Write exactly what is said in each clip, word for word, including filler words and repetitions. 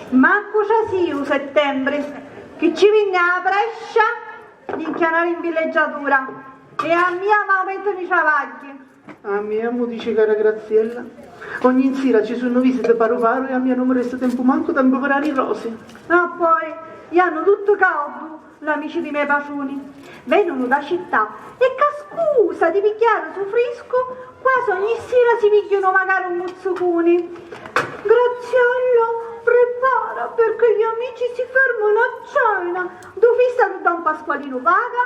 Mancu trasìu settembri, chi ci vinni a prescia di nchianari in villeggiatura, e a mia m'aumentanu i travagghi. A mia mu dici cara Graziella, ogni sira ci sunnu visiti paru paru e a mia non mi resta tempu mancu da mpivirari i rosi. Ma poi, iannu tuttu caudu, l'amici di me patruni. Venunu da città e ca scusa di pigghiari su friscu, quasi ogni sira si pigghiunu macari un muzzucuni. Graziella, prepara, perché gli amici si fermano a cena. Du fissa du Don Pasqualinu paga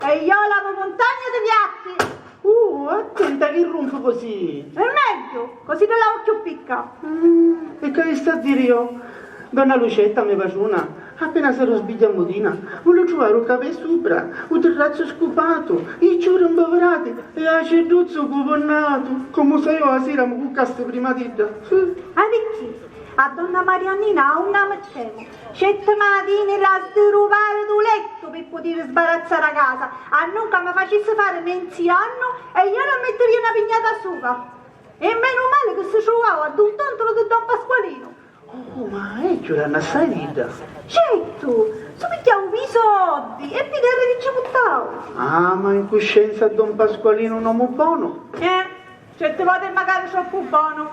e io lavo montagne di piatti. Uh, attenta chi rumpi così! È megghiu, così te lavo cchiù picca. Mm, e ca vi sta a diri io? Donna Lucetta, me patruna, appena s'era sbigghiamutina, vuliu truvari u cavè supra, u tirrazzu scupatu, i ciuri mbavirati e acidduzzu cupinnatu. Comu saiu a sira mi cuccasti prima d'idda. Sì. Ah, picchì? A donna Mariannina a unni a mittemu? Cetti matini la sdiruvari du lettu pi putiri sbarazzari a casa, annunca mi facissi fari menziannu e io non mittiria na pignata suca. E menu mali chi si truvau a ddu ntontulu di don Pasqualinu. Oh, ma è giurannu assai d'idda. Certu, su pigghiau pi soddi e pi terri chi ci puttau. Ah, ma in cuscenza don Pasqualinu un omu bonu. Eh, certi voti è macari troppu bonu.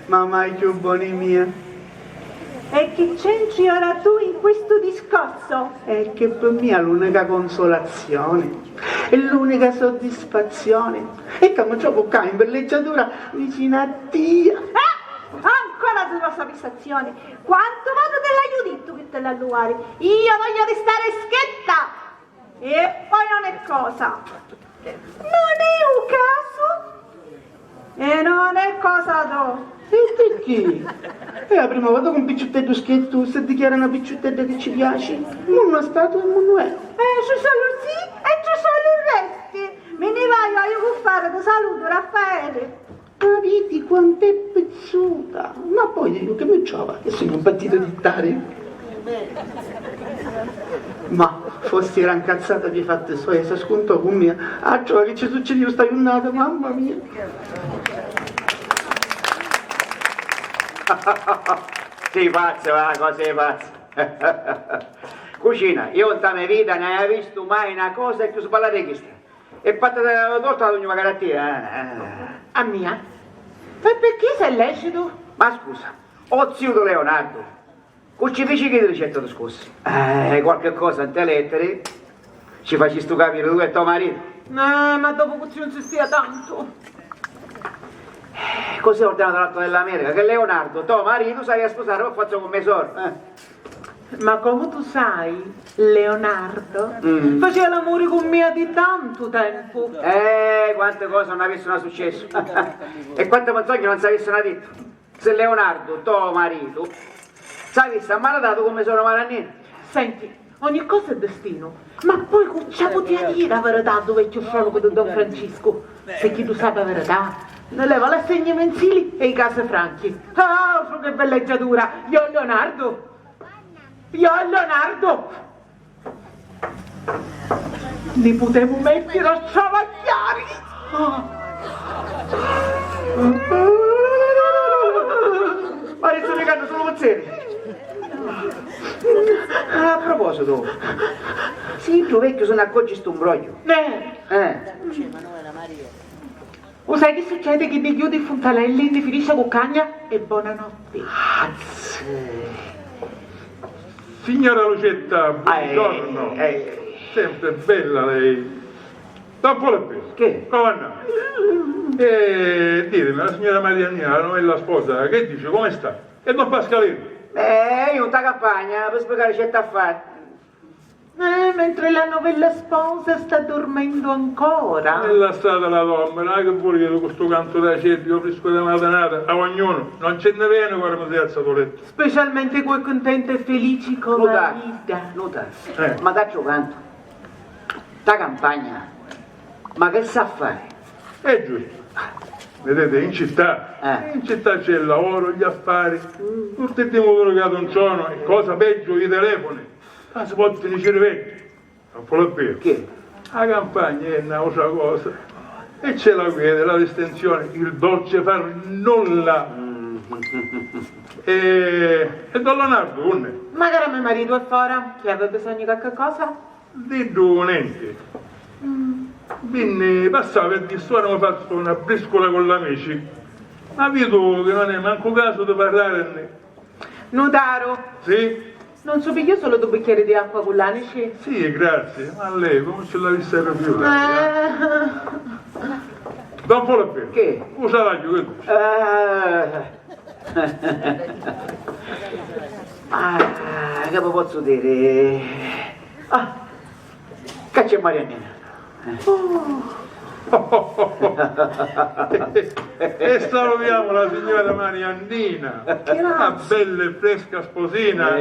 Ma mai cchiù boni mia. E chi c'entri ora tu in questu discorsu? È che pi mia l'unica consolazioni e l'unica soddisfazioni è ca mi trovu ccà in villeggiatura vicinu a tia. Ah! Ancora tu la soddisfazioni! Quantu voti ti l'haiu dittu chi ti l'ha luari? Io voglio ristari schetta! E poi non è cosa. Non è u casu? E non è cosa do. E picchì? È a prima vota cu un picciutteddu schittu si dichiara na picciuttedda chi ci piaci. Munnu è statu e munnu è. E ci solu sì e ci solu resti. Mi nni vaiu a jucuffari, ti salutu, Raffaele. Ma vidi quant'è pizzuta! Ma poi dicu, chi mi trova? Che sugnu un partito di tari? Ma fossi era ncazzata pi fatti soi, si scuntò cu mia. Ah, trova chi ci succidiu sta jurnata, mamma mia! Sì, pazza, va, cosa è pazza? Cucina, io nta me vita non hai visto mai una cosa più sballata di questa. E fatta torta la dugnu macari a tia, eh, eh. A mia? E picchì s'è lècitu? Ma scusa, o ziu di Leonardo, cu ci fici chi di ricetta tu scusi? Eh, qualche cosa nte letteri ci facistu capiri tu e to maritu. Eh, ma dopu cu ziu nsistia tantu. Eh, così ha ordinato l'atto dell'America, che Leonardo, to maritu, s'avia sposari per forza cu me sora, eh. Ma comu tu sai, Leonardo Mm. faceva l'amuri cu mia di tantu tempu. Eh, quante cose non avessero successo. E quante menzogne non s'avessero detto. Se Leonardo, to maritu, s'avesse ammaritatu cu me sora Marannina. Senti, ogni cosa è destino. Ma poi cu ci putia diri a verità a du vecchiu stronicu di don Franciscu? Se chiddu sapi a verità, ne leva l'assegni mensili e i casi franchi. Ah, che villeggiatura! Io Leonardo! Io e Leonardo ni putemu mettiri a travagghiari! Ma ri stu picannu sulu pizzetti! A propositu, si iddu vecchiu si n'accorgi stu mbrogliu. Eh! Eh! U sai chi succedi? Chi ni chiudi i funtalelli, ni finisci a cuccagna e bonanotti. Azzi. Signora Lucetta, buongiorno. Eh, eh. Sempre bella lei. Don Filippè. Che? Come andate? Eh, ditemi, la signora Mariannina, la novella sposa, che dice? Come sta? E don Pasqualino? Eh, io nta campagna, per spiegare certi affari. Eh, mentre la novella sposa sta dormendu ancora. E lassatela dormiri, ah, chi vuliti cu stu cantu d'aceddu, u friscu di matinata, a ognunu, non ci nni veni quannu si alza da lettu. Specialmente cu è cuntenta e felici comu a idda. Nota, nota. Eh. Ma d'altru cantu, sta campagna, ma che s'ha fari? È giustu. Vedete, in città, eh, in città c'è il lavoro, gli affari, tutti i dì mu collegati un giorno, e cosa peggio, i telefoni. Ma si può finire vecchio. Non può più. Che? La campagna è un'altra cosa. E c'è la quiete, la distensione, il dolce far nulla. Mm. E, e don Leonardu, unni? Macari me maritu è fora, chi havi bisognu di qualchi cosa? D'iddu nenti. Mm. Vinni, passavi e dissi: "Ora mi fazzu na briscula cu l'amici." Ma vidu chi non è mancu casu di parrarinni. Nutaru! Sì? Non su pigghiu sulu du bicchieri di acqua cu l'anici? Sì, grazie, ma lei comu ci l'avissi a rifiutari, eh? Eh. Don Filippinu, chi? U salagghiu chi dici? Eh. Ah, che vi pozzu diri? Ah, ca c'è Mariannina. E salutiamo la signora Mariannina, una bella e fresca sposina,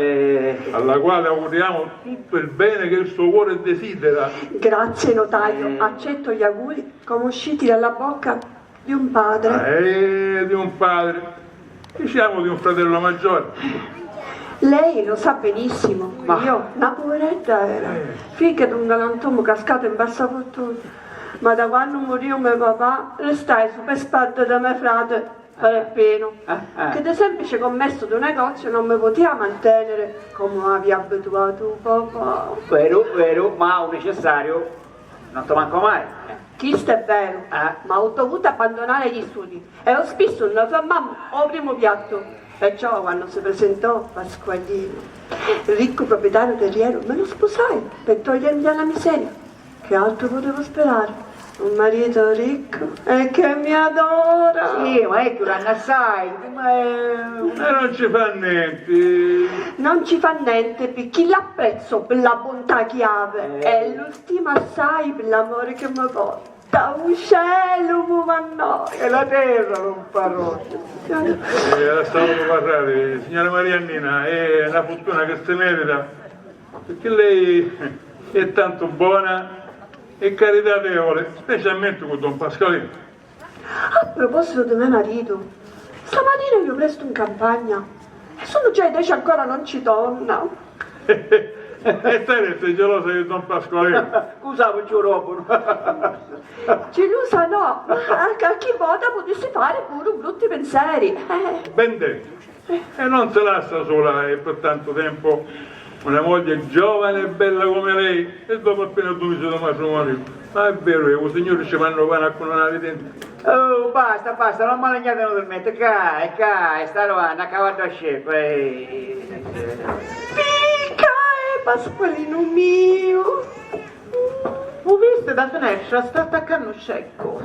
alla quale auguriamo tutto il bene che il suo cuore desidera. Grazie, notaio, accetto gli auguri come usciti dalla bocca di un padre. Eh, di un padre. Diciamo di un fratello maggiore. Lei lo sa benissimo, ma io, na puveredda era, figghia d'un galantuomu cascatu in bassa fortuna. Ma da quannu muriu me papà, restai su pe spadda di me frati Filippinu, che di semplice commesso d'un negozio non mi potia mantenere come avia abituatu papà. Veru, veru, ma u necessariu non ti mancò mai. Chistu è veru, ma ho dovuto abbandonare gli studi e ho spissu nni fermammu ô primu piattu. Perciò, quannu si presentò Pasqualino, ricco proprietario terriero, me lo sposai per togliermi dalla miseria. Che altro potevo sperare? Un marito ricco e che mi adora! Sì, ma è chiù grande assai, ma è... E non ci fa nenti. Non ci fa nenti, picchì l'apprezzo per la bontà chi havi. Eh. E lu Stima assai pi l'amuri chi mi porta. U celu mi mannò e la terra non fa rognu. Eh, lasciamolo parlare, signora Mariannina, è una fortuna che si merita, perché lei è tanto buona e caritatevole, specialmente con don Pasqualino. A proposito di me maritu, stamatina iu prestu in campagna e sunnu già i deci ancora non ci torna. E te resti gelosa di don Pasqualino? Cu sapi, ci robunu. Gelusa no, ma qualchi vota putissi fari puru brutti pinseri. Eh. Ben dettu. E non si lassa sola e per tanto tempo una moglie giovane e bella come lei, e dopo appena due mesi di matrimonio. Ma è vero, eh, u Signore ci manda u pani a cu non havi denti. Oh, basta, basta, non malignate inutilmente, ca, ca, sta arrivannu a cavallu a sceccu, eh. Picca, eh, Pasqualinu miu. U visti da finestra, sta attaccannu sceccu.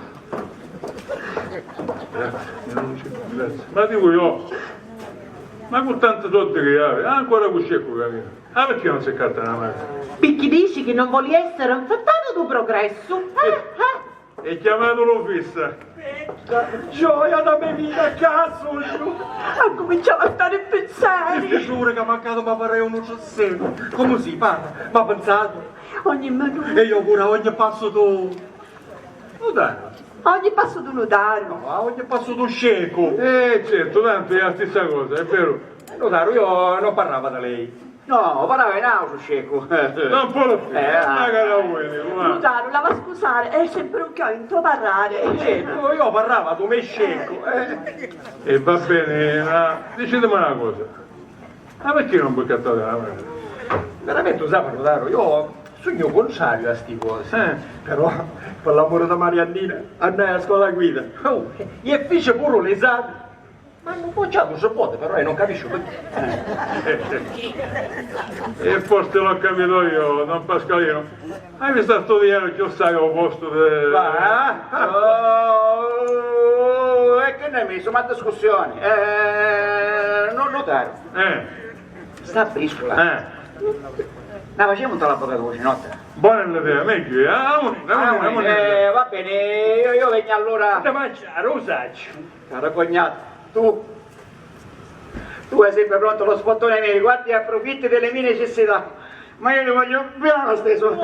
Grazie, non ci, grazie. Ma dico io, ma con tanti soldi che havi, ancora cu sceccu camina. Ah, perché non si accatta una macchina? Picchì dici chi non voli essere un fettatu du progressu. Eh, eh. E chiamatulu fissa. Gioia da me vita, ca sugnu. Accuminciava a stari in pinseri. Sti giuri ca mancatu mi pareva un trasseru. Comu si, parra, ma pinsatu? Ogni minutu. E io pure, a ogni passu tu. Nutaru. A ogni passu tu nutaru. No, a ogni passu tu sceccu. Eh, certo, tanto è la stessa cosa, è vero. Nutaru, io non parlava da lei. No, parava di n'autru sceccu. Non può più, eh, ah. Magari a voi, dico, ma... Nutaru, la va a scusare, è sempre un chianto parlare. Certo, io parlava tu me sceccu, eh. E va bene, ma dicetemi una cosa, ma perché non vi accattate la macchina? Veramente, u sapi, Nutaru, io sugnu contrariu a sti cosi, eh, però per l'amore di Mariannina andai a scola guida, oh, e fici puru l'esami. Ma non bocciato si pode, però, e non capisco perché. E forse l'ho capito io, don Pasqualino. Hai visto a studiare, chi sai, ho posto de... Va, eh? Oh, e che ne hai messo? Ma discussioni? Eh, non notare. Eh. Sta briscola. Eh. La facciamo tutta la bocca di cucinotta? Buona l'idea, meglio, eh? Ah, un, ah, un, eh, va bene, io, io vengo allora. Da mangiare, lo saccio. Caro cognato, tu, tu hai sempre pronto lo spottone nero, guardi e approfitti delle mie necessità, ma io ti voglio bene lo stesso.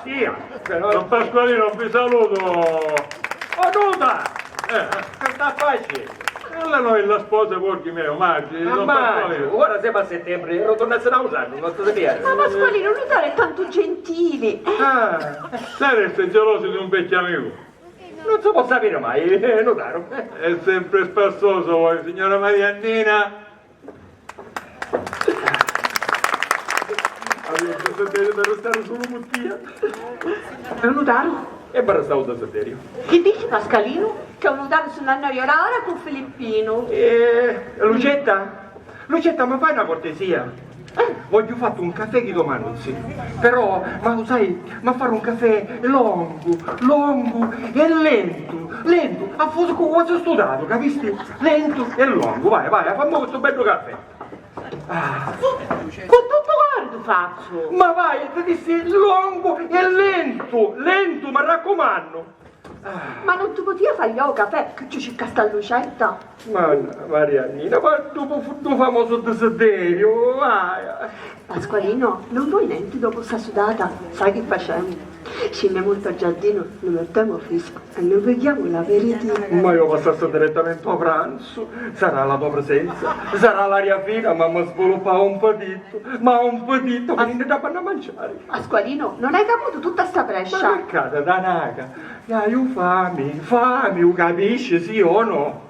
Sì, però... Don Pasqualino, vi saluto. Oh, Nuta! Eh. Che sta facendo? E allora noi la sposa, porchi miei, omaggio, don Pasqualino. Ora siamo a settembre, lo torna a essere un anno, non state via. Ma Pasqualino, Nutaru è tanto gentile. Ah, saresti geloso di un vecchio amico? Non si può sapere mai, eh, nutaru. È sempre spassoso voi, signora Mariannina. Allora, già sapete, per restare solo mutia. È un nutaru? E per restare un desidderio. Chi dici, Pascalinu? Che un nutaru si n'hannu a jurari ora cu Filippinu. Eh, Lucetta? Lucetta, mi fai una cortesia? Eh, vogghiu fattu un caffè chi domanuzzi. Però, ma lu sai, ma fari un caffè longu, longu e lentu, lentu, a fusi cu quasi studatu, capisti? Lentu e longu, vai, vai, fammi questo bello caffè. Ah. Cu tuttu cori tu fazzu. Ma vai, ti dissi longu e lentu, lentu, mi raccumannu. Ah. Ma non ti potia fare io caffè che ci circa sta Lucetta? Ma Mariannina, ma dopo fu- fu famoso desiderio, vai. Pasqualino, non vuoi niente dopo sta sudata? Sai che facciamo? Scendiamo sul giardino, lo mettiamo fresco e noi beviamo l'aperitivo. Ma io passassi direttamente a pranzo, sarà la tua presenza, sarà l'aria fina, ma mi sviluppa un po' di Ma un pudittu, ma niente da panna mangiari. Pasqualino, non hai caputo tutta sta prescia? Ma peccato, Tanaka. Haiu fami, fami, u capisci, sì o no?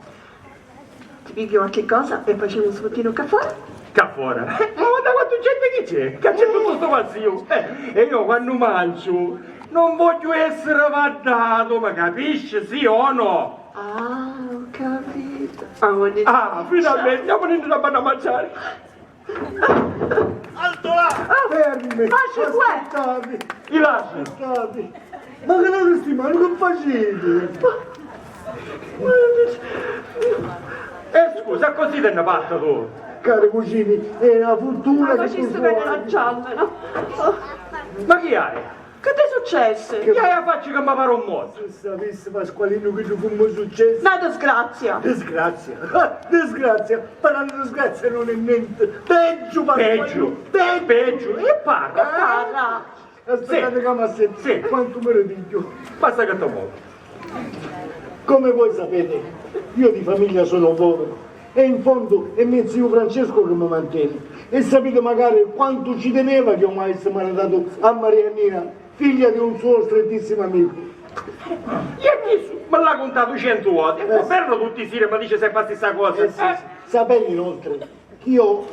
Ti pigghi qualche cosa e facciamo un sbottino qua fora? Qua fora? Ma guarda quantu gente chi c'è, che c'è tutto sto vazio. Eh, e io quando mangio non voglio essere vardatu, ma capisci, sì o no? Ah, ho capito. Ah, finalmente, andiamo niente da panna mangiari. Alto là! Fermi! Ma chi vuoi? Aspettate! I lasci! Aspettate! Ma che non sti mani, che facete? Eh, scusa, così te ne parta tu? Cari cugini, è una fortuna. Ma che ci si vede la gialla, no? Ma chi hai? Che ti è successo? Che hai a faccia che mi pare un morto? Se sapissi, Pasqualino, chiddu comu è successo. Una disgrazia. Disgrazia? Ah, disgrazia? Però la disgrazia non è niente. Peggio, Pasqualino. Peggio. Peggio. E parla. E parla. Aspettate che mi sento. Sì. Quanto mi ripiglio. Basta che ti muovi. Come voi sapete, io di famiglia sono povero e in fondo è mio zio Francesco che mi mantiene. E sapete magari quanto ci teneva che io mi avessi maritato a Mariannina, figlia di un suo strettissimo amico. E chi mi l'ha contato cento volte. Eh, è vero, tutti i sera mi dice sempre la stessa cosa. Eh, sì, sì. Sapete inoltre che io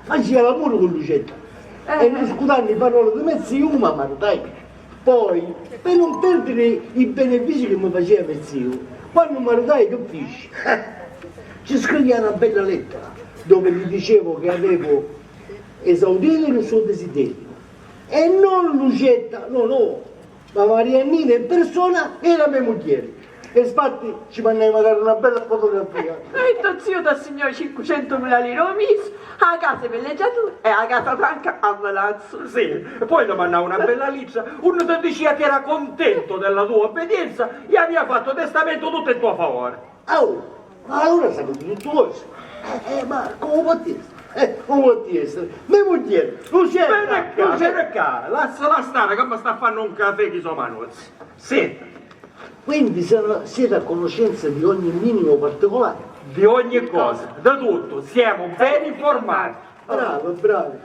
faceva l'amore con Lucetta e, eh, scudando i paroli di me zio, mi maritai. Poi, per non perdere i benefici che mi faceva me zio, quando mi maritai, che feci? Ci scrivia una bella lettera dove gli dicevo che avevo esaudito il suo desiderio. E non Lucetta, no, no, ma Mariannina in persona era mia mugghieri. E infatti ci mannaimu a dare una bella fotografia. E to zio t'assignò cinquecentomila lire o misi, a casa villeggiatura e a casa franca a Palazzo. Sì, e poi ti mannau una bella littra unni ti dicia che era contento della tua obbedienza e avia fatto testamento tutto in tuo favore. Oh, ma allora sapete tutto voi. Eh, eh, ma come può essere? Eh, come può essere? Me mugghieri, Lucetta, Lucetta, lasciala stare che mi sta fanno un caffè chi so manozzi. Senta. Quindi siete a conoscenza di ogni minimo particolare? Di ogni cosa, di tutto, siamo ben informati. Bravo, bravi,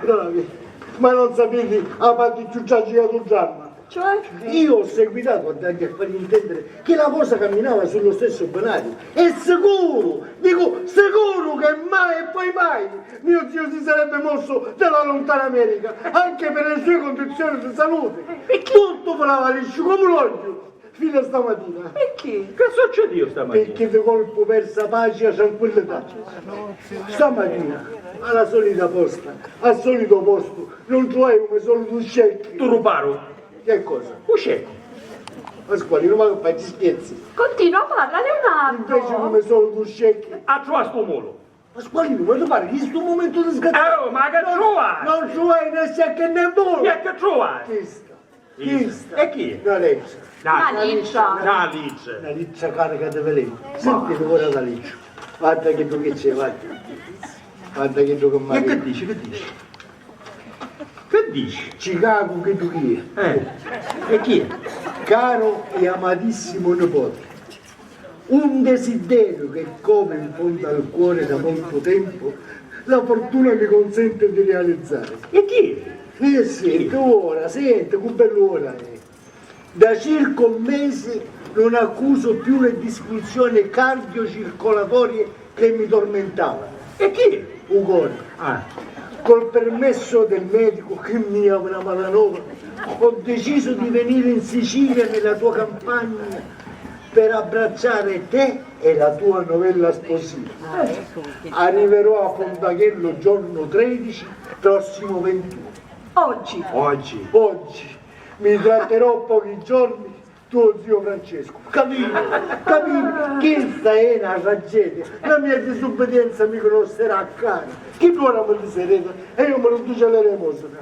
bravi. Ma non sapete la parte più tragica del dramma. Cioè? Io ho seguitato a dargli a far intendere che la cosa camminava sullo stesso binario. E sicuro, dico sicuro che mai e poi mai mio zio si sarebbe mosso dalla lontana America, anche per le sue condizioni di salute. Perché? Tutto volava liscio come l'olio. Fino a stamattina. Perché? Che succedìu stamattina? Perché di colpo persa pace e tranquillità. Stamattina, alla solita posta, al solito posto, non trovai come solito scecchi. Tu rubaru? Che cosa? U sceccu. Pasqualino, ma che fai, ti scherzi? Continua, parla, Leonardo. Invece come solito scecchi. A trovastu u mulu? Pasqualino, ma ti pare chi stu mumentu di sgazzare? Eh, oh, ma che truvai? Non truvai né scecchi né mulu. E che truvai? Chista. Chista. E chi? Una licia. Una licia. Una licia. Una licia carica di veleni. Sentite ora la licia. Guarda che tu che c'è, guarda. Guarda che tu che... E che dici, che dici? Che dici? Chicago, che tu chi è? Eh, e chi è? Caro e amatissimo nipote, un desiderio che cova in fondo al cuore da molto tempo, la fortuna mi consente di realizzare. E chi? Eh, senti, ora, senti, che bello ora è. Da circa un mese non accuso più le disfunzioni cardiocircolatorie che mi tormentavano. E chi? U cori. Ah. Col permesso del medico che mi è una malanova, ho deciso di venire in Sicilia, nella tua campagna, per abbracciare te e la tua novella sposina. Arriverò a Fontaghello giorno tredici, prossimo ventuno. Oggi. Oggi. Oggi. Mi tratterò pochi giorni tuo zio Francesco. Capito? Capito? Questa è una tragedia. La mia disubbedienza mi costerà caro. Chi duorme di serena e io mi riduce all'elemosina.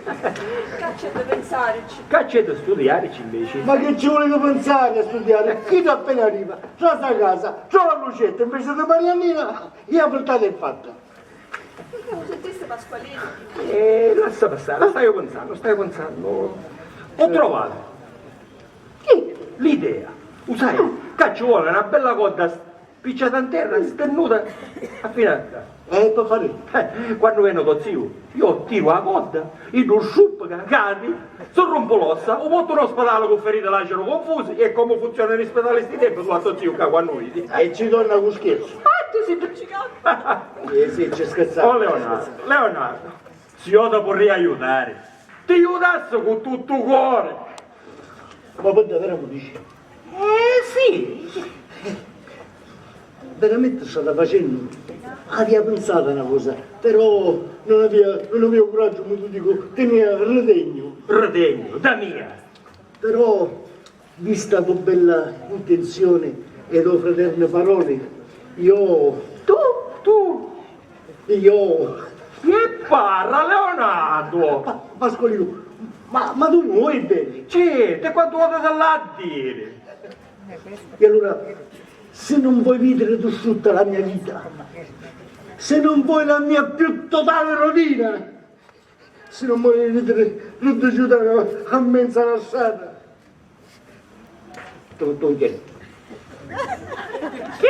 Ca c'è da pensarici. Ca c'è da studiarici invece? Ma che ci vuole da pensare a studiare? Chi appena arriva, trasa casa, trova Lucetta, invece di Mariannina, e la portata è fatta. Perché lo sentiste, Pasqualino? Eh, lassa passare, staiu pensando, staiu pensando. Ho trovato. Chi? L'idea. Lo sai, ca ci vuole una bella codda s-, picciata in terra, stennuta a finanza. Eh, per fare? Eh, quando vene tuo zio, io tiro la codda, iddu sciuppica, cadi, si rompe l'ossa, u portu nô spitali cu feriti laceri confusi, e comu funziona in spitali sti tempi, tu a to ziu ca quannu vidi. E ci torna cu scherzu. Ah, tu si brucicatu! Eh sì, ci scherzavo. Oh, Leonardo, Leonardo, si io ti purria aiutari, ti aiutassi cu tuttu u cori. Ma poi davvero mi dici? Eh, sì. Veramente strada facennu, avia pinsatu a na cosa, però non avia, non avia curaggio, mi dico, tenia ritegnu. Ritegnu, da mia. Però, vista la tua bella intenzione e le tue fraterne parole, io... Tu? Tu? Io... Che parra, Leonardo! Pa-, Pasqualino, ma, ma tu mi vuoi bene? Certo, e quantu voti ti l'ha a diri? E allora, se non vuoi vedere distrutta la mia vita, se non vuoi la mia più totale rovina, se non vuoi vedere riduciuta a menza la strada, tu, tu vieni. Chi?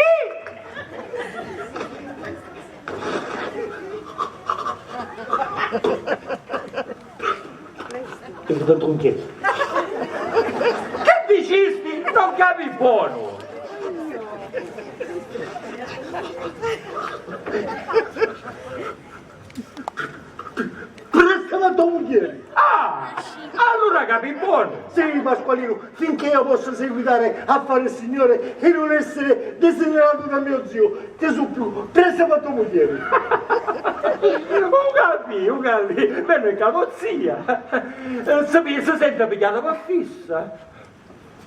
Ti vedo un tronchiello. Che dicisti? Non capi bonu. Prestami a tua mugghieri. Ah, allora capi bonu. Sì, Pasqualino, finché io posso seguitare a fare il Signore e non essere desiderato da mio zio, ti supplico, prestami a tua mugghieri. U capi, u capi, veni ca to zia, eh, si, si sente pigghiata per fissa,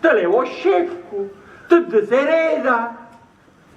ti leva u sceccu, ti disereda.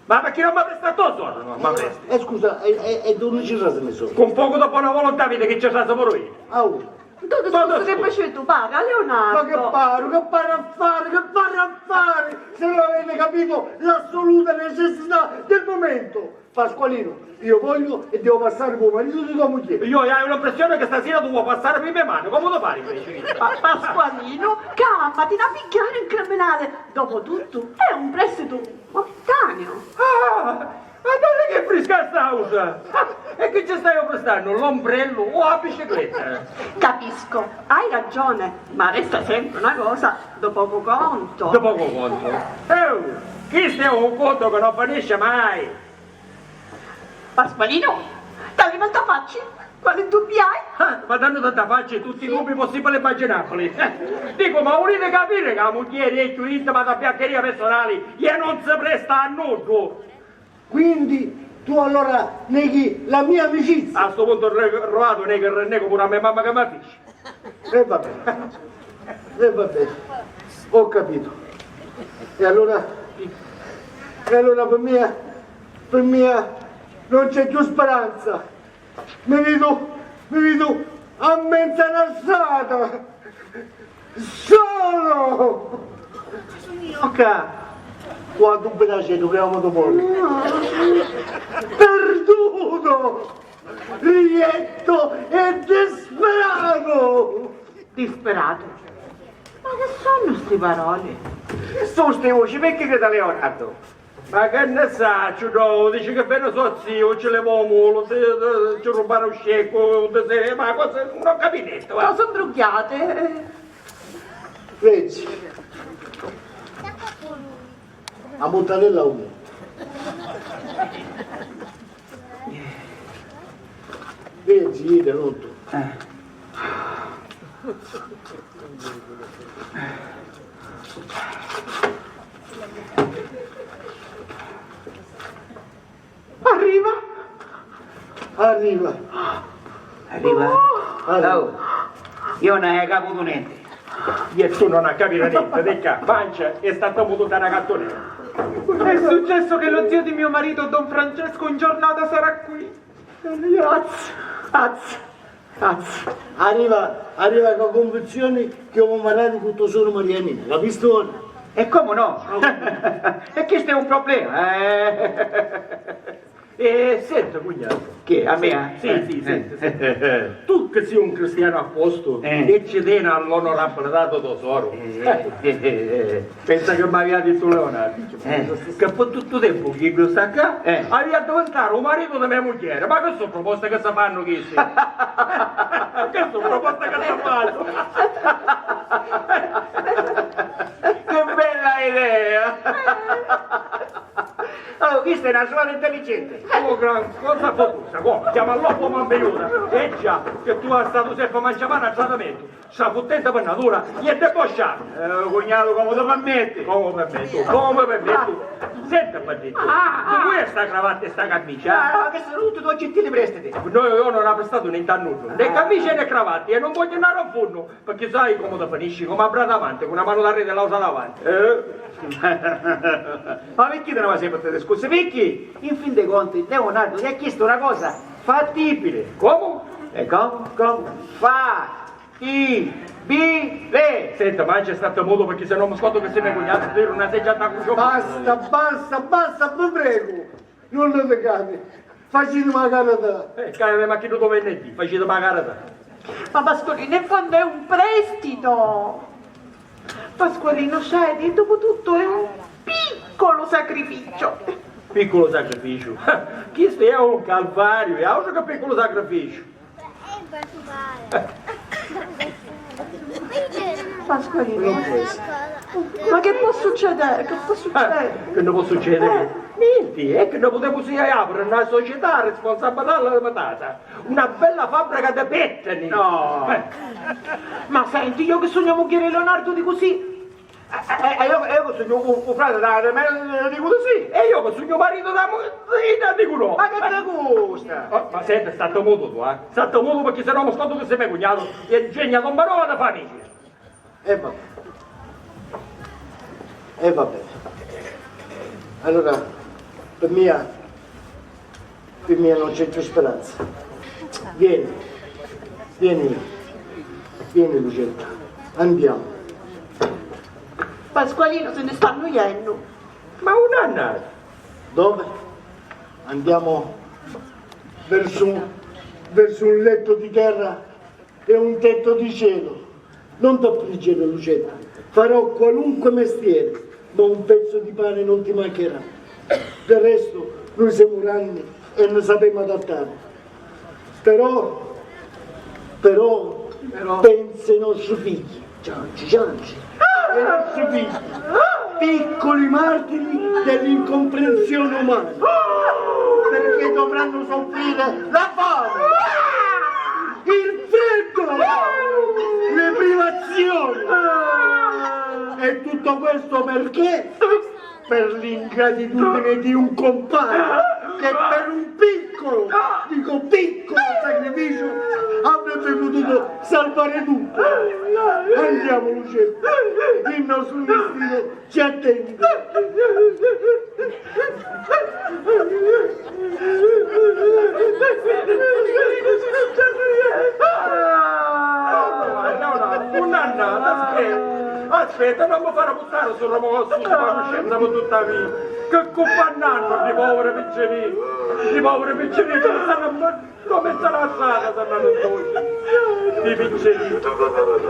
Ma perché non mi presta a to sordu? Non mi presta. Eh, scusa, e, e, e dodici frasi mi sono. Con poco di buona volontà vedi che ci trase pure io. Au. Tutto questo che facevi tu, paga, Leonardo. Ma che paro, che paro a fare, che paro a fare? Se non avete capito l'assoluta necessità del momento. Pasqualino, io voglio e devo passare per marito di tua moglie. Io ho l'impressione che stasera tu vuoi passare per le mani, come ti pare invece? Pa-, Pasqualino, calmati, non pigghiare un criminale. Dopo tutto, è un prestito momentaneo. Ah, ma dai che frisca st'ausa! Ah, e che ci stai prestando? L'ombrello o la bicicletta? Capisco, hai ragione, ma resta sempre una cosa da poco conto. Da poco conto? Eh, questo è un conto che non finisce mai! Pasqualino, t'arriva il da facci? Quali dubbi hai? Ah, ma tannu tanta facci e tutti i dubbi possibili e immaginabili. Eh, dico, ma vulete capire che la mugghieri è chiù intima da biancheria personali e non si presta a nuddu? Quindi tu allora neghi la mia amicizia? A sto punto ho trovato, nego, nego pure a me mamma che mi fici. E vabbè, e vabbè, ho capito. E allora, e allora per mia, per mia non c'è più speranza. Mi vedo, mi vedo a mezza strada, solo! Ca, quantu un piaceru che avemu di morri! Perduto! Lietto e disperato! Disperato? Ma che sono sti paroli? Chi sono sti voci? Perché che da Leonardo? Ma che ne sacciu, no? Dici che vene so zio, ci leva u mulu, ci, ci rubbare u sceccu, ma cosa, non ho capito niente, va. Cose imbrugghiate. Veci. A muttarella uno. Veci, io te noto. Arriva! Arriva! Arriva? Oh! Arriva. Oh, io non ho caputo niente. E tu non hai capito niente, di qua, pancia e sta muto da una gattonera. È successo che lo zio di mio marito, don Francesco, in giornata sarà qui. Azz, azz, azz. Arriva, arriva con convinzioni che io mi marito con tua sorella Marianina, capisto? E come no? E questo è un problema, eh? E senti, cugnato. Che, a me? Sì, sì, senti, senti. Tu che sei un cristiano a posto e ci tieni all'onorabilità di tuo suoro. Pensa che mi aveva detto Leonardo, che per tutto tempo che io sta qua, aveva diventare un marito di mia moglie. Ma che sono proposte che si fanno queste? Che sono proposte che si fanno? Che bella idea! Oh, questa è una suora intelligente. Oh, gran cosa fotusa, co? Chiama l'uomo manvenuta. E già, che tu hai stato sempre mangiamano a tradimento. Sta futtente pennatura, e debosciato. Eh, cugnato, come ti permetti? Come permetto? Come permetto? Senti, bandito, di cui è sta cravatta e sta camicia? Ah, che sono tutti due gentili prestiti. No, io non ho prestato niente a nulla, né camicia né cravatta, e non voglio andare a fondo. Perché sai come ti finisci? Come a brata avanti, con una mano davanti e l'altra davanti. Eh? Ma perché ti ne vai sempre a te discorsi? Perché, in fin dei conti, Leonardo ti ha chiesto una cosa fattibile. Come? E come? Come? Fattibile! Senta, ma c'è stato modo perché se non mi scordo che se ne cugnato per una seggiata con ciò. Basta, basta, basta, vi prego! Non litigate, facitemi la carità. Eh, carità, ma chi tu devi venire? Facitemi la carità. Ma Pasqualino, in fondo è un prestito. Pasqualino, cedi, dopo tutto è un piccolo sacrificio. Piccolo sacrificio? Questo è un calvario, è altro che piccolo sacrificio. Pasqualino, ma che può succedere? Che può succedere? Eh, che ne può succedere? Eh. Niente, è che noi potremmo sì apre una società a responsabilità limitata, una bella fabbrica di pettini. No. Eh. Ma senti, io che sogno mugghiere Leonardo di così, eh, eh, eh, io, io che sogno un, un frate da, da me, eh, di così. E io che sogno marito da mu-, di, da di culo. Ma che te gusta? Oh, ma senti, sta muto tu, eh? Sta muto perché se no mi scordo che sei me cugnato e ingegna tomba nova da famiglia. E vabbè. E vabbè. Allora, per mia, per mia non c'è più speranza. Vieni, vieni, vieni Lucetta, andiamo. Pasqualino se ne sta annuiennu. Ma un anno? Dove? Andiamo verso un, verso un letto di terra e un tetto di cielo. Non t'affliggere, Lucetta, farò qualunque mestiere, ma un pezzo di pane non ti mancherà. Del resto, noi siamo grandi e ne sapemo adattare. Però, però, però pensa ai nostri figli. Cianci, cianci. Ai nostri figli, piccoli martiri dell'incomprensione umana, perché dovranno soffrire la fame, il freddo, le privazioni. E tutto questo perché? Per l'ingratitudine di un compare che per un piccolo, dico piccolo sacrificio avrebbe potuto salvare tutto. Andiamo, Lucetta, il nostro destino ci attende. Allora, un'annata, aspetta, aspetta, non mi fare buttare sul ramo sotto la coscienza per tutta la vita. Che compannanno di poveri piccerini, di poveri piccerini, come stanno, come stanno a strada, stanno tutti. I piccerini,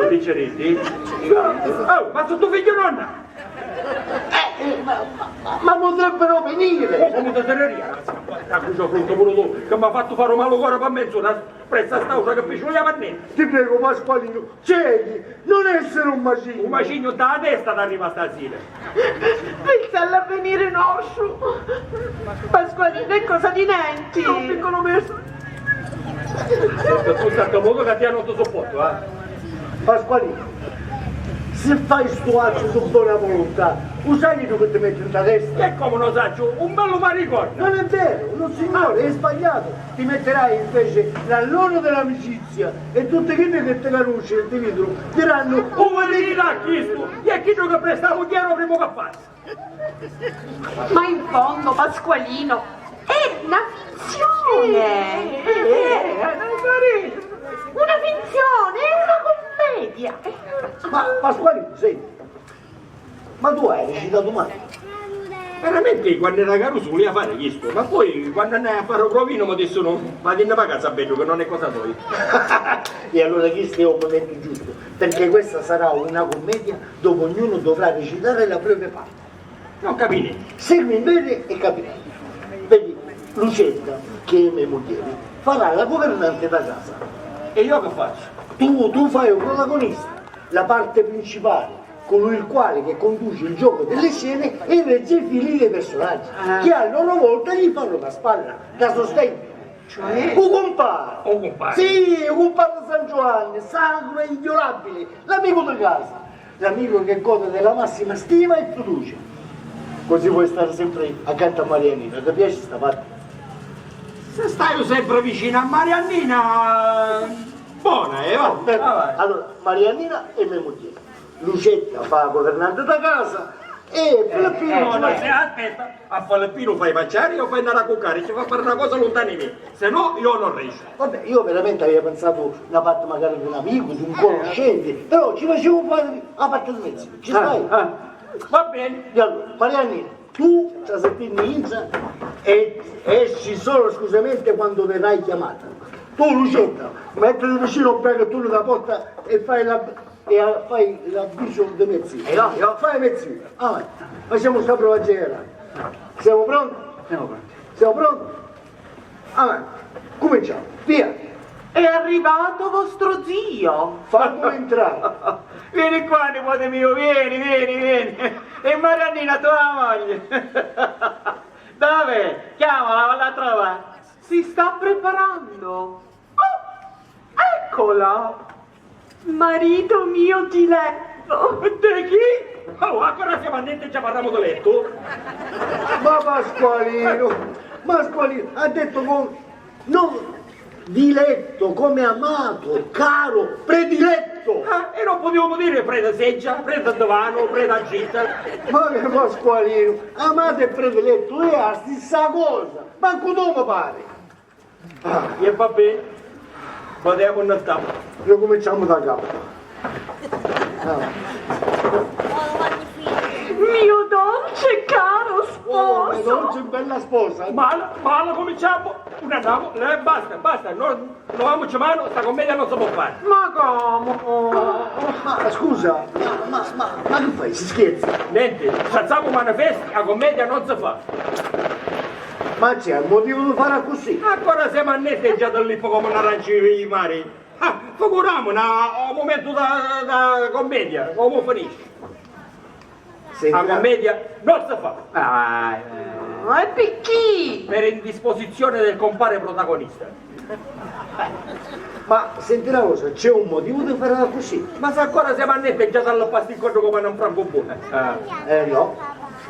i piccerini. Oh, ma sono tuo figlio, nonna? Eh, eh, ma, ma, ma, ma potrebbero venire. Oh, come ti sareria? Sacru Giò, prontu puru tu, chi m'ha fattu fari u malu cori pi menz'ura, appressu a st'autra chi picciuliava a nenti. Ti pregu, Pasqualinu, cedi, non essiri un macignu. U macignu nta la testa t'arriva stasira. Pensa all'avvenire nostru. Pasqualinu, è cosa di nenti. È un piccolo mese. Senti, tu stai mutu ca ti non ti supportu, eh. Pasqualinu, si fai stu attu cu bona volontà, u sai chi ti metti nta testa? E comu non sacciu, un bellu maricornu! Non è vero, no signore, è sbagliato! Ti metterai invece l'alloro dell'amicizia e tutti quelli che ti conoscono e ti vedono diranno: "Oh, ma chi è chistu? E chi gioca presta la mugghiera prima che passa?" Ma in fondo, Pasqualino, è una finzione! Eh, eh, eh, eh, una finzione, è una commedia! Ma Pasqualino, senti, ma tu hai recitato male? Veramente, quannu era carusu vulia fari chistu, ma poi quannu andai a fari u provinu mi dissero: "Vatinni pa casa, beddu, che non è cosa tua." E allora questo è un momento giusto, perché questa sarà una commedia dove ognuno dovrà recitare la propria parte. Non capi nenti. Seguimi bene e capirai. Vedi, Lucetta, che è mia moglie, farà la governante da casa. E io che faccio? Tu, tu fai un protagonista, la parte principale, colui il quale che conduce il gioco delle scene e regge i fili dei personaggi, ah, che a loro volta gli fanno da spalla, da sostegno. Cioè? U cumpari! U cumpari? Sì, u cumpari di San Giovanni, sacro e inviolabile, l'amico di casa, l'amico che gode della massima stima e fiducia. Così vuoi stare sempre accanto a Marianina, ti piace sta parte? Se staiu sempre vicino a Mariannina, bona è, va. Perfetto. Ah, vai. Allora, Mariannina è mia moglie. Lucetta fa la governante da casa e Filippino... Eh, no, no, se, aspetta, a Filippino fai mangiare o fai andare a cuccare? Ci fa fare una cosa lontana di me, se no io non riesco. Vabbè, io veramente avevo pensato una parte magari di un amico, di un conoscente, però ci facevo fare la parte di mezzo, ci stai? Ah, ah. Va bene. E allora, Mariannina, tu ci senti intra e esci solo, scusamente, quando verrai chiamata. Tu, Lucetta, mettiti vicino un brachettone da porta e fai la, e a, fai l'avviso di mezz'ora. E io, io. Fai mezz'ora. Avanti. Facciamo sta prova generale. Siamo pronti? Siamo pronti. Siamo pronti? Avanti. Cominciamo. Via. È arrivato vostro zio. Fallo entrare. Vieni qua, nipote mio, vieni, vieni, vieni. E Mariannina, tua moglie. Dov'è? Chiamala, valla a trovare. Si sta preparando. Oh, eccola! Marito mio diletto! Di chi? Oh, ancora siamo a niente, già parliamo di letto? Ma Pasqualino, Pasqualino, ha detto con, no, diletto, come amato, caro, prediletto! Ah, e non potevamo dire preda seggia, preda divano, preda gita? Ma che Pasqualino, amato e prediletto è la stessa cosa, manco tu mi pare! Ah, e va bene, vadiamo in tappa. Ricominciamo da capo. Ah. Mio dolce caro sposo! Oh, mia dolce bella sposa! Ma, ma la cominciamo? Non andiamo? Eh, basta, basta, no, leviamoci mano, sta commedia non si può fare. Ma come? Ma, ma scusa, ma, ma, ma, ma che fai? Si scherza? Niente, ci alziamo manifesti, la commedia non si fa. Ma c'è un motivo di fare così? Ancora siamo a netteggiare l'ippo come un arancione di mare. Ah, figuriamo, na, un momento da, da commedia, come finisce? La commedia non si fa. Ah, eh. Ma e picchì? Per indisposizione del compare protagonista. Ma senti una cosa, c'è un motivo di fare così? Ma se ancora siamo a netteggiare dal pasticcoggio come un franco buono. Ah. Eh no,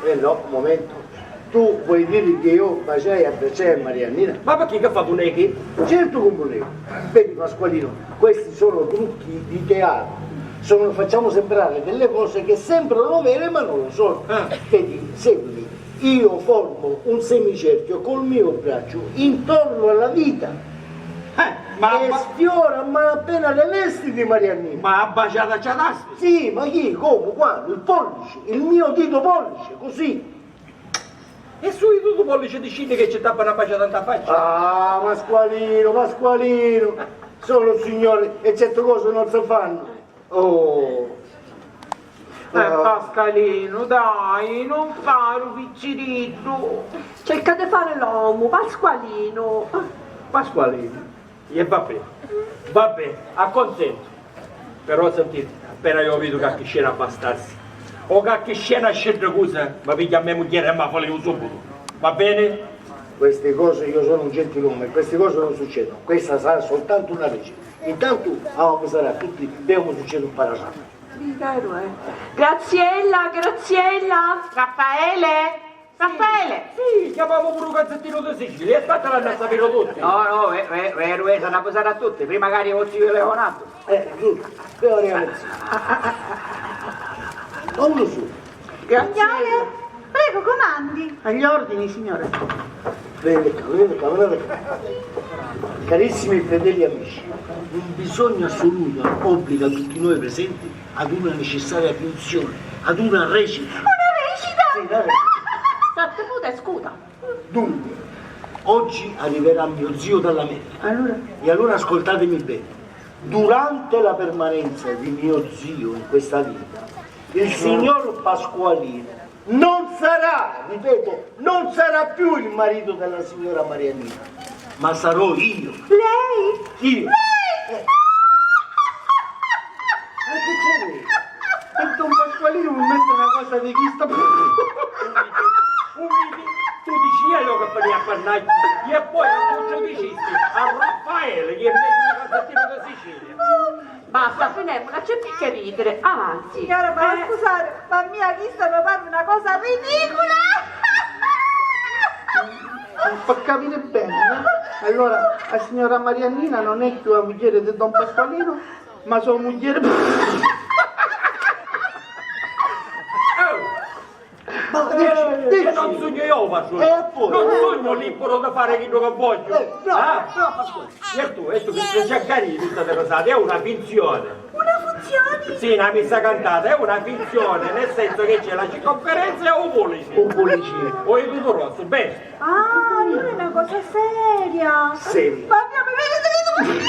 eh no, un momento. Tu vuoi dire che io baciai e abbracciai a Mariannina? Ma perché, che fa, tu neghi? Certo che non nego. Vedi, Pasqualino, questi sono trucchi di teatro. Sono, facciamo sembrare delle cose che sembrano vere ma non lo sono. Ah. Vedi, seguimi. Io formo un semicerchio col mio braccio intorno alla vita. Eh, ma, e ma sfiora a malapena le vesti di Mariannina. Ma a baciata ci dasti? Sì, ma chi? Come? Quando? Il pollice, il mio dito pollice, così. E su i due pollici ti scindi che ci tappa na baciata nta faccia? Ah, Pasqualino, Pasqualino! Sono signori e certe cose non si fanno. Oh! Eh, Pascalinu, dai, non fari u picciriddu. Cerca di fari l'omu, Pasqualinu. Pasqualinu. E va beni, va beni, accunsentu. Però sentiti, appena iu vidu qualchi scena bastardi, o qualchi scena scirricusa, mi pigghiu a me mugghieri e mi a faliu subitu. Va beni? Queste cose, io sono un gentiluomo e queste cose non succedono. Questa sarà soltanto una regia. Intanto, ah, mi sarà tutti, vediamo se succede un parasalto. Veru, eh. Graziella, Graziella! Raffaele! Raffaele! Sì, chiamamu puru u Gazzettinu di Sicilia, e statela a sapiri tutti. No, no, ve-, ve-, veru, eh, s'hannu a pusari a tutti, prima ca arriva u ziu Leonardo. Eh, giusto, che ora è. Non lo so. Graziella. Signore, prego, comandi. Agli ordini, signore. Venite qua, venite qua, venite qua. Carissimi fedeli amici, un bisogno assoluto obbliga tutti noi presenti ad una necessaria attenzione, ad una recita. Una recita? Sì, una recita. Satti muta e scuta. Dunque, oggi arriverà mio zio dall'America. Allora? E allora ascoltatemi bene. Durante la permanenza di mio zio in questa vita, il signor Pasqualino non sarà, ripeto, non sarà più il marito della signora Mariannina, ma sarò io. Lei? Io. Lei? Eh. Ma che c'è? E don Pasqualino mi mette una cosa di chista. U vidi? Tu dici iu ca fania a parnagghia e poi a tuttu dicisti a Raffaele chi è megghiu di Gazzettinu di Sicilia. Basta, finemula, c'è più che ridere, avanti. Signora, ma scusate, ma a mia chista mi pare una cosa ridicula! Non fa capire bene, no? Allora, la signora Mariannina non è più la mugliera di don Pasqualino, ma sua mugliera. Ma dici, eh, dici. Non sugnu iu u patruni. Eh, appunto. Non sugnu liburu di fari chiddu ca vogghiu. Eh, no, ah, no, ma scusa. E tu, e tu chi stai cercannu di tutta terrasata? È una finzione. Una funzioni? Sì, una missa cantata, è una finzione, nel senso che c'è la circonferenza e u pulici. U pulici. O i tuttu rossu, beh. Ah, allora è una cosa seria. Seria. Ma mia, mi vedi, vedi, vedi.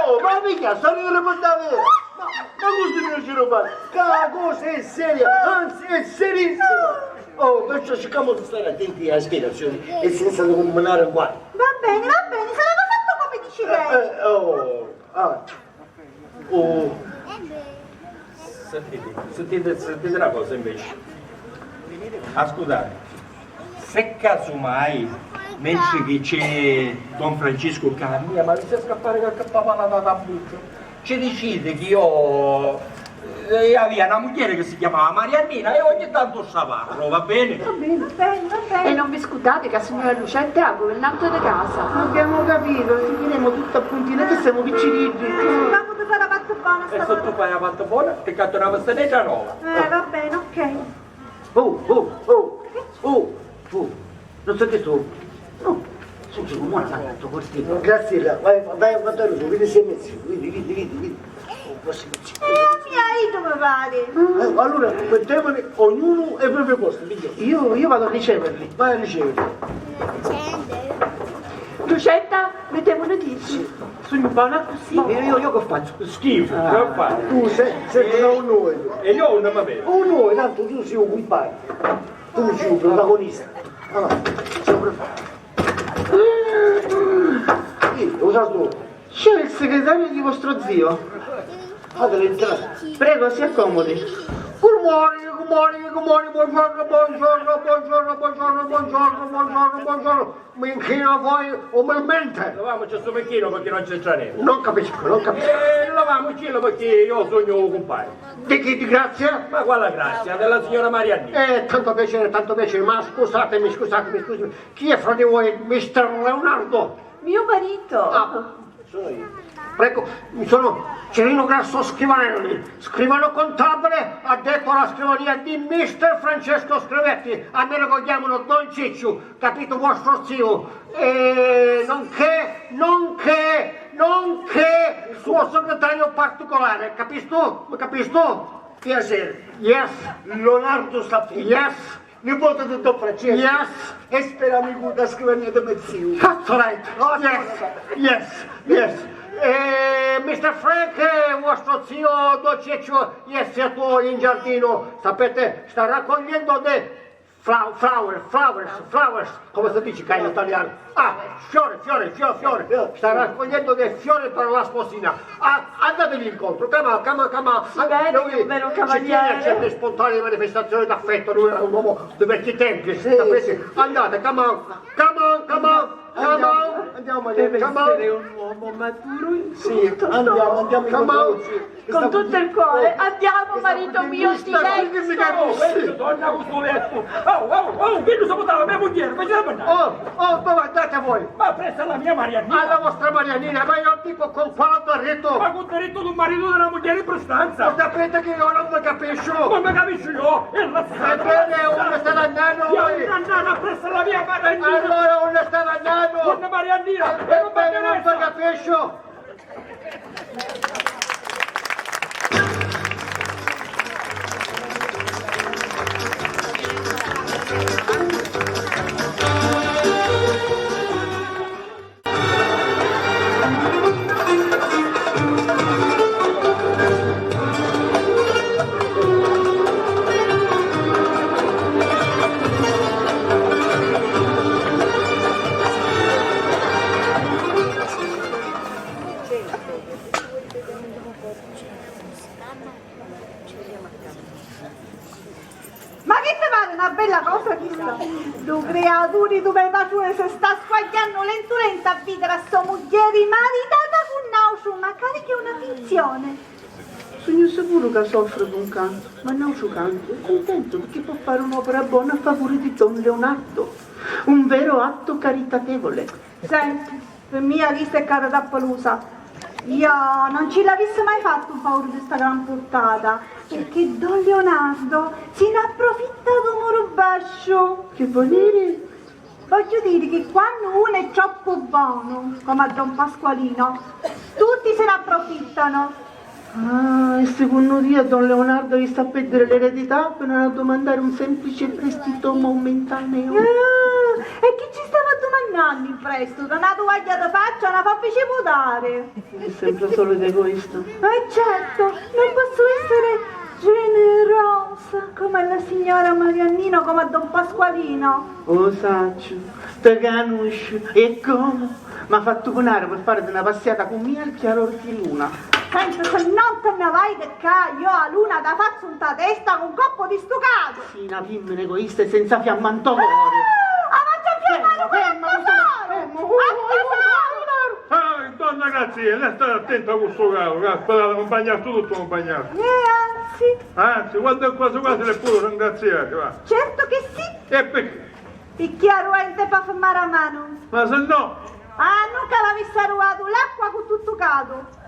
Oh, ma mica, sto ridere per davvero. Ma, ma questo non ci lo fa. Che la cosa è seria, anzi è serissima. Oh, perciò cerchiamo di stare attenti alle spiegazioni e senza comminare guai. Va bene, va bene, sarà fatto come dice lei. Eh, eh, oh, ah, oh. Sentite, sentite, sentite una cosa invece. Ascoltate, se casomai, mentre che c'è don Francesco ca mia, ma mi sta scappare qualche papalata da buccia. Ci dicite che io, eh, avia na mugghieri chi si chiamava Mariannina e ogni tantu sta parru, va beni? Va beni, va beni. E non vi scurdate che a signora Lucetta è a guvernante di casa. Abbiamo capito, seguiremo tutto a puntina, che siamo picciriddi. Cercamo di fare la parte buona. E se tu fai la parte buona, ti cattu una vestinedda nova. Eh, va bene, ok. Oh, oh, oh, oh, oh. Non so che sto. No, senti, come ha fatto questo? Graziella, vai, vai a guardare su, vedi se è mezzo, vedi, vedi, vedi, vedi. Oh, questo è mezzo. Eh, mia, io mi pare. Eh, allora, mettiamoli ognuno ai propri posti, figlio. Io, io vado a riceverli. Vai a riceverli. Lucetta, mettiamo una dieci. Sugnu bona accussì? Io, io, io che faccio? Schifo, ah, che fai? Tu sei, sei un noi. E io non mi vedo. Un noi, tanto tu sei un compagno. Tu sei un protagonista. Allora, sei un pro-, sì, lo sai tu. C'è il segretario di vostro zio. Fatelo entrare. Prego, si accomodi. Good morning, good morning, good morning, buongiorno, buongiorno, buongiorno, buongiorno, buongiorno, buongiorno, buongiorno. Mi inchino voi umilmente. Levamuci stu micchinu perché non c'entra niente. Non capisco, non capisco. Eh, levamucillo perché io sogno un compagno. Di chi? Di Grazia? Ma quale Grazia? Della signora Mariannina. Eh, tanto piacere, tanto piacere, ma scusatemi, scusatemi, scusatemi. Chi è fra di voi mister Leonardo? Mio marito. Ah, sono io. Prego, sono Cirino Grasso Schiavarelli, scrivano contabile addetto alla scrivania di mister Francesco Scrivetti, a me lo chiamano Don Cicciu, capito, vostro zio, e nonché, nonché il suo segretario particolare, capistu? Capistu? Piacere. Yes. Leonardo Staffini. Yes. Nipote di don Francesco. Yes. E spera amico da scrivania di me zio. That's right. Oh, yes. Yes. Yes. Eh, mister Frank, eh, vostro zio Don Ceccio è stato in giardino, sapete, sta raccogliendo dei fla-, flowers, flowers, flowers, come si dice qua in italiano? Ah, fiore, fiore, fiore, fiore, sta raccogliendo dei fiori per la sposina. Ah, andategli incontro, come on, come on, come on. Ci tiene a certe spontanee manifestazioni d'affetto, lui era un uomo di vecchi tempi, sapete? Andate, come on, come on, come on. Andiamo, andiamo, Maria, deve essere un uomo maturo in tutto. Sì, andiamo, andiamo. Con tutto il cuore. Andiamo, marito mio, ti vesto. Donna, questo letto. Oh, oh, oh, che non sapeva la mia moglie, ma ce la mannaggia. Oh, oh, dove andate voi? Ma presso alla mia Mariannina. Alla vostra Mariannina, ma io dico con quale diritto? Ma con diritto di un marito e di una moglie in prestanza. Lo sapete che io non vi capisco. Non mi capisco io, è la strada. Ebbene, dove state andando voi? Io non andare presso la mia Mariannina. Allora, dove state andando? Con Mariannina, e non mi interessa. Capisco. Ma chi ti pari na bella cosa chista? Du criaturi du me patruni si sta squagghiannu lentu lentu a vidiri a so mugghieri maritata cu n'autru, macari ch'è una finzione. Sugnu sicuru ca soffri d'un cantu, ma n'autru cantu è cuntentu picchì pò fari un'opera bona a favuri di don Leonardo, un vero atto caritatevole. Senti, pi mia chista è carità pelusa. Io non ci l'avissi mai fattu un favuri di sta gran purtata, picchì don Leonardo si n'approfitta d'u muru basciu. Chi voli diri? Vogghiu diri chi quannu unu è troppu bonu, comu a don Pasqualino, tutti si n'approfittano. Ah, e secunnu tia don Leonardo avissi a pèrdiri l'eredità pi nun addumannari un semplice prestito momentaneo? Ah, e chi ci stava addumannannu in prestito? Na tuagghia di faccia, na fabbrici putari? È sempre la solita egoista. E certo, non posso essere generosa come la signora Mariannina, come a don Pasqualino. O sacciu, ti canusciu, e comu? M'ha fattu cunari pi fari na passiata cu mia al chiaror di luna. Senti, se non te ne vai di ccà, io a luna ta fazzu nta testa cu un coppu di stu catu! Sì, na fimmina egoista e senza fiamma nto cori. Ah, a v'aggiu a fiammari puru a tesoro! A tesoro! Ah, donna Grazia, lei sta attenta cu stu catu, ca sparate, compagnastu tuttu, compagnastu. Eh, anzi. Anzi, guarda, quasi quasi l'è puru ringraziari, va. Certo che sì! E picchì? Picchì a ruente fa firmari a manu. Ma se no? Ah, nun ca l'avissi arruatu l'acqua cu tuttu catu.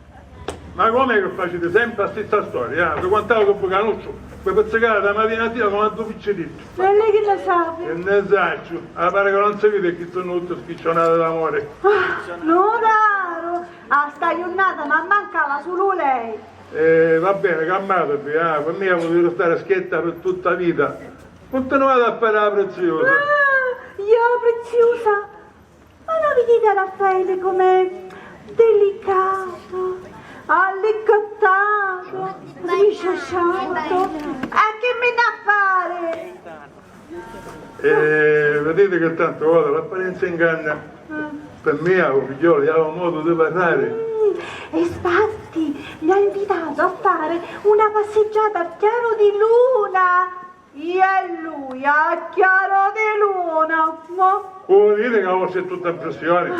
Ma com'è che faciti sempre a stissa storia, eh? Vi quantava cu Bucanucciu, vi pizzicava da matina a sira comu a du picciriddi. E lei chi ne sapi? Chi ne sacciu? Ah, pari ca non si vidi chi sunnu tutti spiccionati d'amore. Ah, notaru, a sta jurnata m'ammancava sulu lei. Eh, va bene, calmatevi, ah, pi mia putiti ristari schietta pi tutta vita. Continuate a fari la preziusa. Ah, io preziusa? Ma lo vidite a Raffaele com'è delicato, alliccattato, smisciasciato? E chi mi n'ha a fari? Eh, vedete che tante volte l'apparenza inganna. Ah. Pi mia, u figghiolu, avia un modu di parrari. Mm, e sfatti mi ha invitato a fare una passeggiata a chiaro di luna. Io e lui a chiaro di luna, ma... Vuoi dire che la vostra è tutta impressione?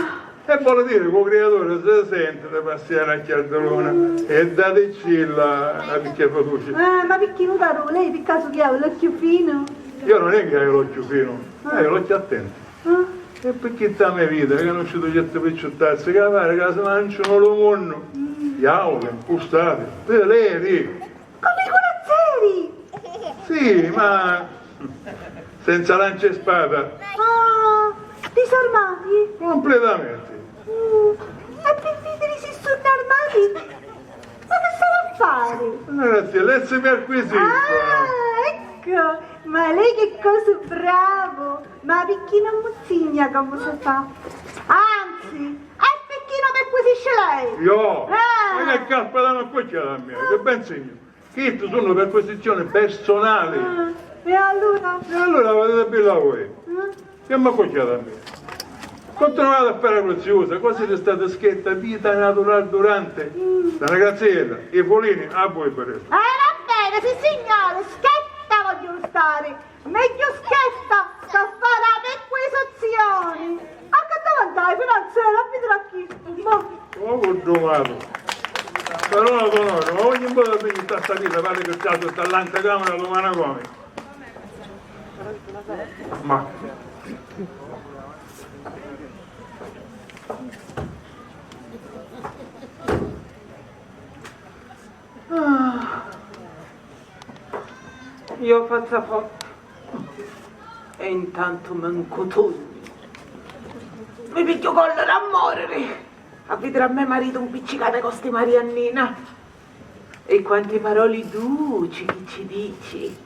E vuole dire che u criatore si sente di passiari a chiaro di luna e daticcilla a picchia fiducia. Eh, ma picchì, notaru, lei pi casu chi ha l'occhiu finu? Io non è che haiu l'occhiu finu, haiu l'occhiu attenti. Ah. E picchì nta me vita haiu canusciutu certi picciuttazzi ca pari ca si mancianu lu munnu. Mm. Jauli, impustati, pileri. Comu i curazzeri! Sì, ma senza lancia e spada. Ah, disarmati? Completamenti. Mm, e pi vidiri si sunnu armati? Ma chi s'havi a fari? Ragazzi, lezzi perquisito. Ah, ecco, ma lei che cosa bravo! Ma picchì non muzzigna comu si fa? Anzi, e picchì non mi acquisisce lei? Io? Eh! Ma che Caspa, dammi a cucchiari a mia, che ben signu. Chisti sunnu perquisizioni personali. Ah, e allura? E allura, vedete, bella voi. Eh? Che mi cucchiari a mia. Continuate a fare la preziusa, così restate schietta, vita naturale durante. Mm. Donna Graziella, i fulini, a voi per adesso. Eh, va bene, sì signore, schietta voglio stare. Megghiu schietta ca fari a perquisizioni! A chi ti vantai, finanziera, a vidiri a chistu! Ma. Oh, cuddumatu! Parola d'onore, ma ogni vota veni sta sta vita, pari ca tratu sta l'anticamera, lu manicomiu. Ma. Ah. Io fazzu a fotta e intantu mi ncutugnu. Mi pigghiu collera a moriri a vidiri a me maritu mpiccicata co sti Mariannina. E quanti paroli duci chi ci dici!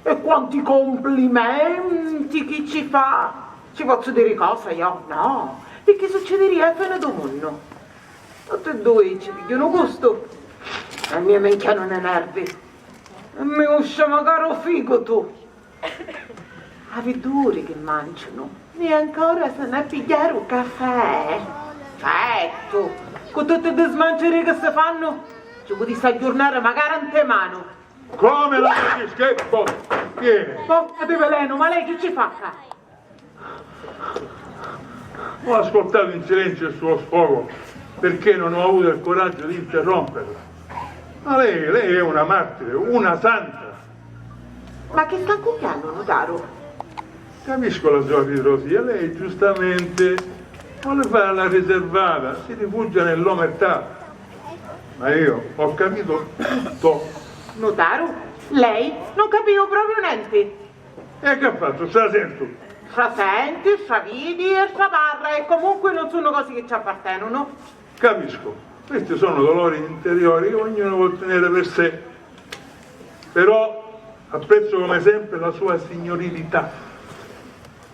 E quanti complimenti chi ci fa! Ci pozzu diri cosa io? No, picchì succidiria a fine dû munnu. Tutti e dui ci pigghiunu gustu e a mia mi nchianunu i nervi e mi uscia macari u figatu. Havi duri chi manciunu, ni ancora si nn'ha pigghiari u cafè. Fettu, cu tutti ddi smancirii chi si fannu, ci putissi agghiurnari macari ntê manu. Come la dici, schifo? Tieni. Bocca di velenu, ma lei chi ci fa ccà? Ho ascoltato in silenzio il suo sfogo perché non ho avuto il coraggio di interromperla. Ma lei, lei è una martire, una santa. Ma chi sta cugghiannu, nutaru? Capisco la sua ritrosia, lei giustamente vuole fare la riservata, si rifugia nell'omertà. Ma io ho capito tutto. Nutaru, lei non capiu propriu nenti. E che faccio? Strasentu? Strasenti, stravidi e straparra e comunque non sono cose che ci appartengono. Capisco, questi sono dolori interiori che ognuno vuol tenere per sé. Però apprezzo come sempre la sua signorilità.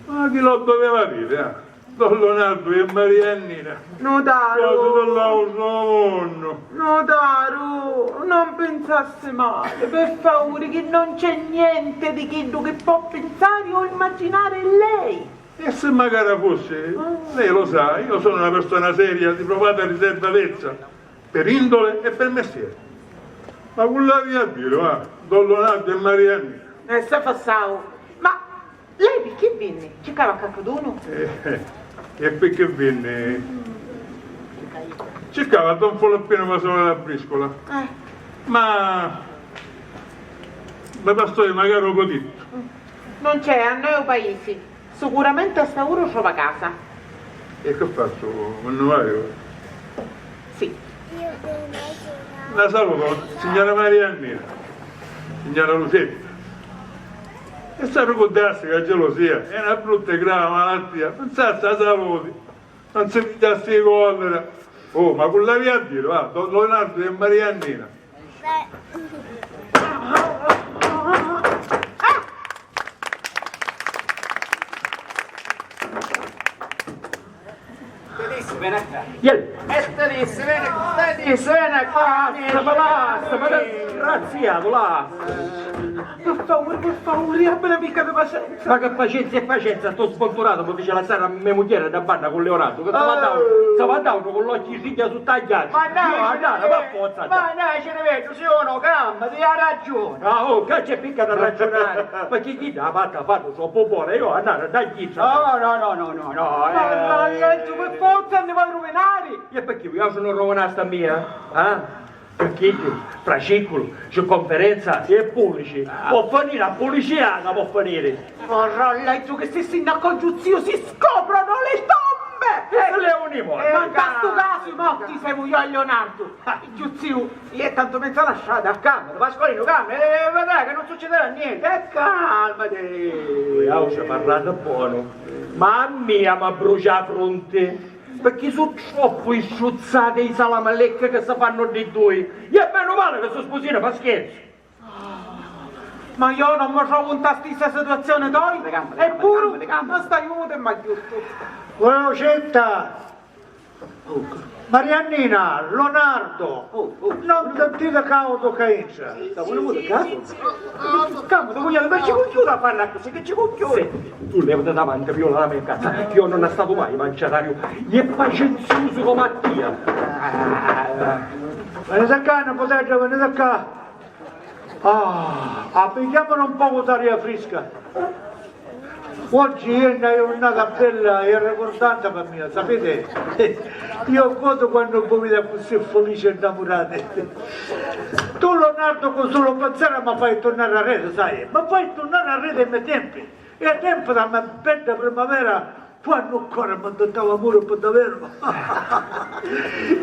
Ma chi lo doveva dire, eh? Don Leonardo e Mariannina. Nutaru! Cosi dell'autru munnu. Nutaru, non pensassi mali, per favore, che non c'è niente di chiddu che può pensare o immaginare lei. E se magari fosse, lei lo sa, io sono una persona seria, di provata riservatezza, per indole e per mestiere. Ma cu l'avia a dire, va, Don Leonardo e Mariannina. E se fassau. Ma lei picchì vinni? Circava a caccadunu? Eh, e picchì vinni? Circava a Don Filippinu, ma solo la briscola. Eh. Ma, ma pastori, magari ho detto. Non c'è, a noi o paisi. Sicuramente a sta ura trova casa. E che faccio? Me ne vado? Sì. La saluto, signora Mariannina, signora Lucetta. E sa ricurdarsi che la gelosia è una brutta e grave malattia. Pensate alla salute, non si pigliassi di collera. Oh, ma con la via a dire, va, Don Leonardo e Mariannina. Ti dissi, veni a ca. Iel. E ti dissi, veni, ti dissi, veni a ca. Basta, basta, ma disgraziatu, là. Per favore, per favore, abbia una picca di pazienza. Ma che pacienza e pacienza, sto sbonturato mi fece lassare a me mugghieri da banna con Leonardo, che stava da, stava da con l'occhi in rigghia sotto a ghiaccio. Ma dai, io, andare, ma forza, ma dai, Cereveddu, sì o no, calma, ti ha ragione. Ah, oh, che c'è picca da ragionare, perché chi dà fatta, fatto troppo buono, io andare da chi. No, no, no, no, no, no. Ma eh, tu per forza ne vuoi rovinare? E perché io sono rovinato a mia? Eh? Perché fra ciculu, circonferenza e pulici, può finire a pulicia, può finire. Vorrò lettu che se sindaco Giuziu si scoprono le tombe! E se le unimore! Ma in stu casu i morti semu io e Leonardo. Giuziu, io è tanto mezza la strada. Calmati, Pasqualino, calma, e vedrai che non succederà niente, e calmati. Voi auce parlate buono, ma a mia mi brucia la fronte. Perché su troppu i struzzati e i salamalec che si fanno di dui. E meno male che su spusini fa scherzo. Ma io non mi trovo in ta stessa situazione toi. Eppuru mi stai muto e m'agghiuttu. Uè, Ocetta! Mariannina, Lonardo, non sentite caudu ca intra. Camudu, cugnatu, ma ci cugghiuri a parra accussì, chi ci cugghiuri? Senti, tu levati davanti, viola la me casa, io non ha stato mai manciatariu, e pacenziusu come a tia. Venite ccà, niputeddha, venite ccà. Ah, a pigghiamunu un pocu d'aria frisca. Oggi è una giornata bella e ricordante per me, sapete? Io godo quando voi vedete così felici e innamorati. Tu, Leonardo, con solo pensare mi fai tornare arretu, sai? Mi fai tornare arretu ai miei tempi. E ai tempi della mia bella primavera, quannu ancora mi dava l'amore per davvero.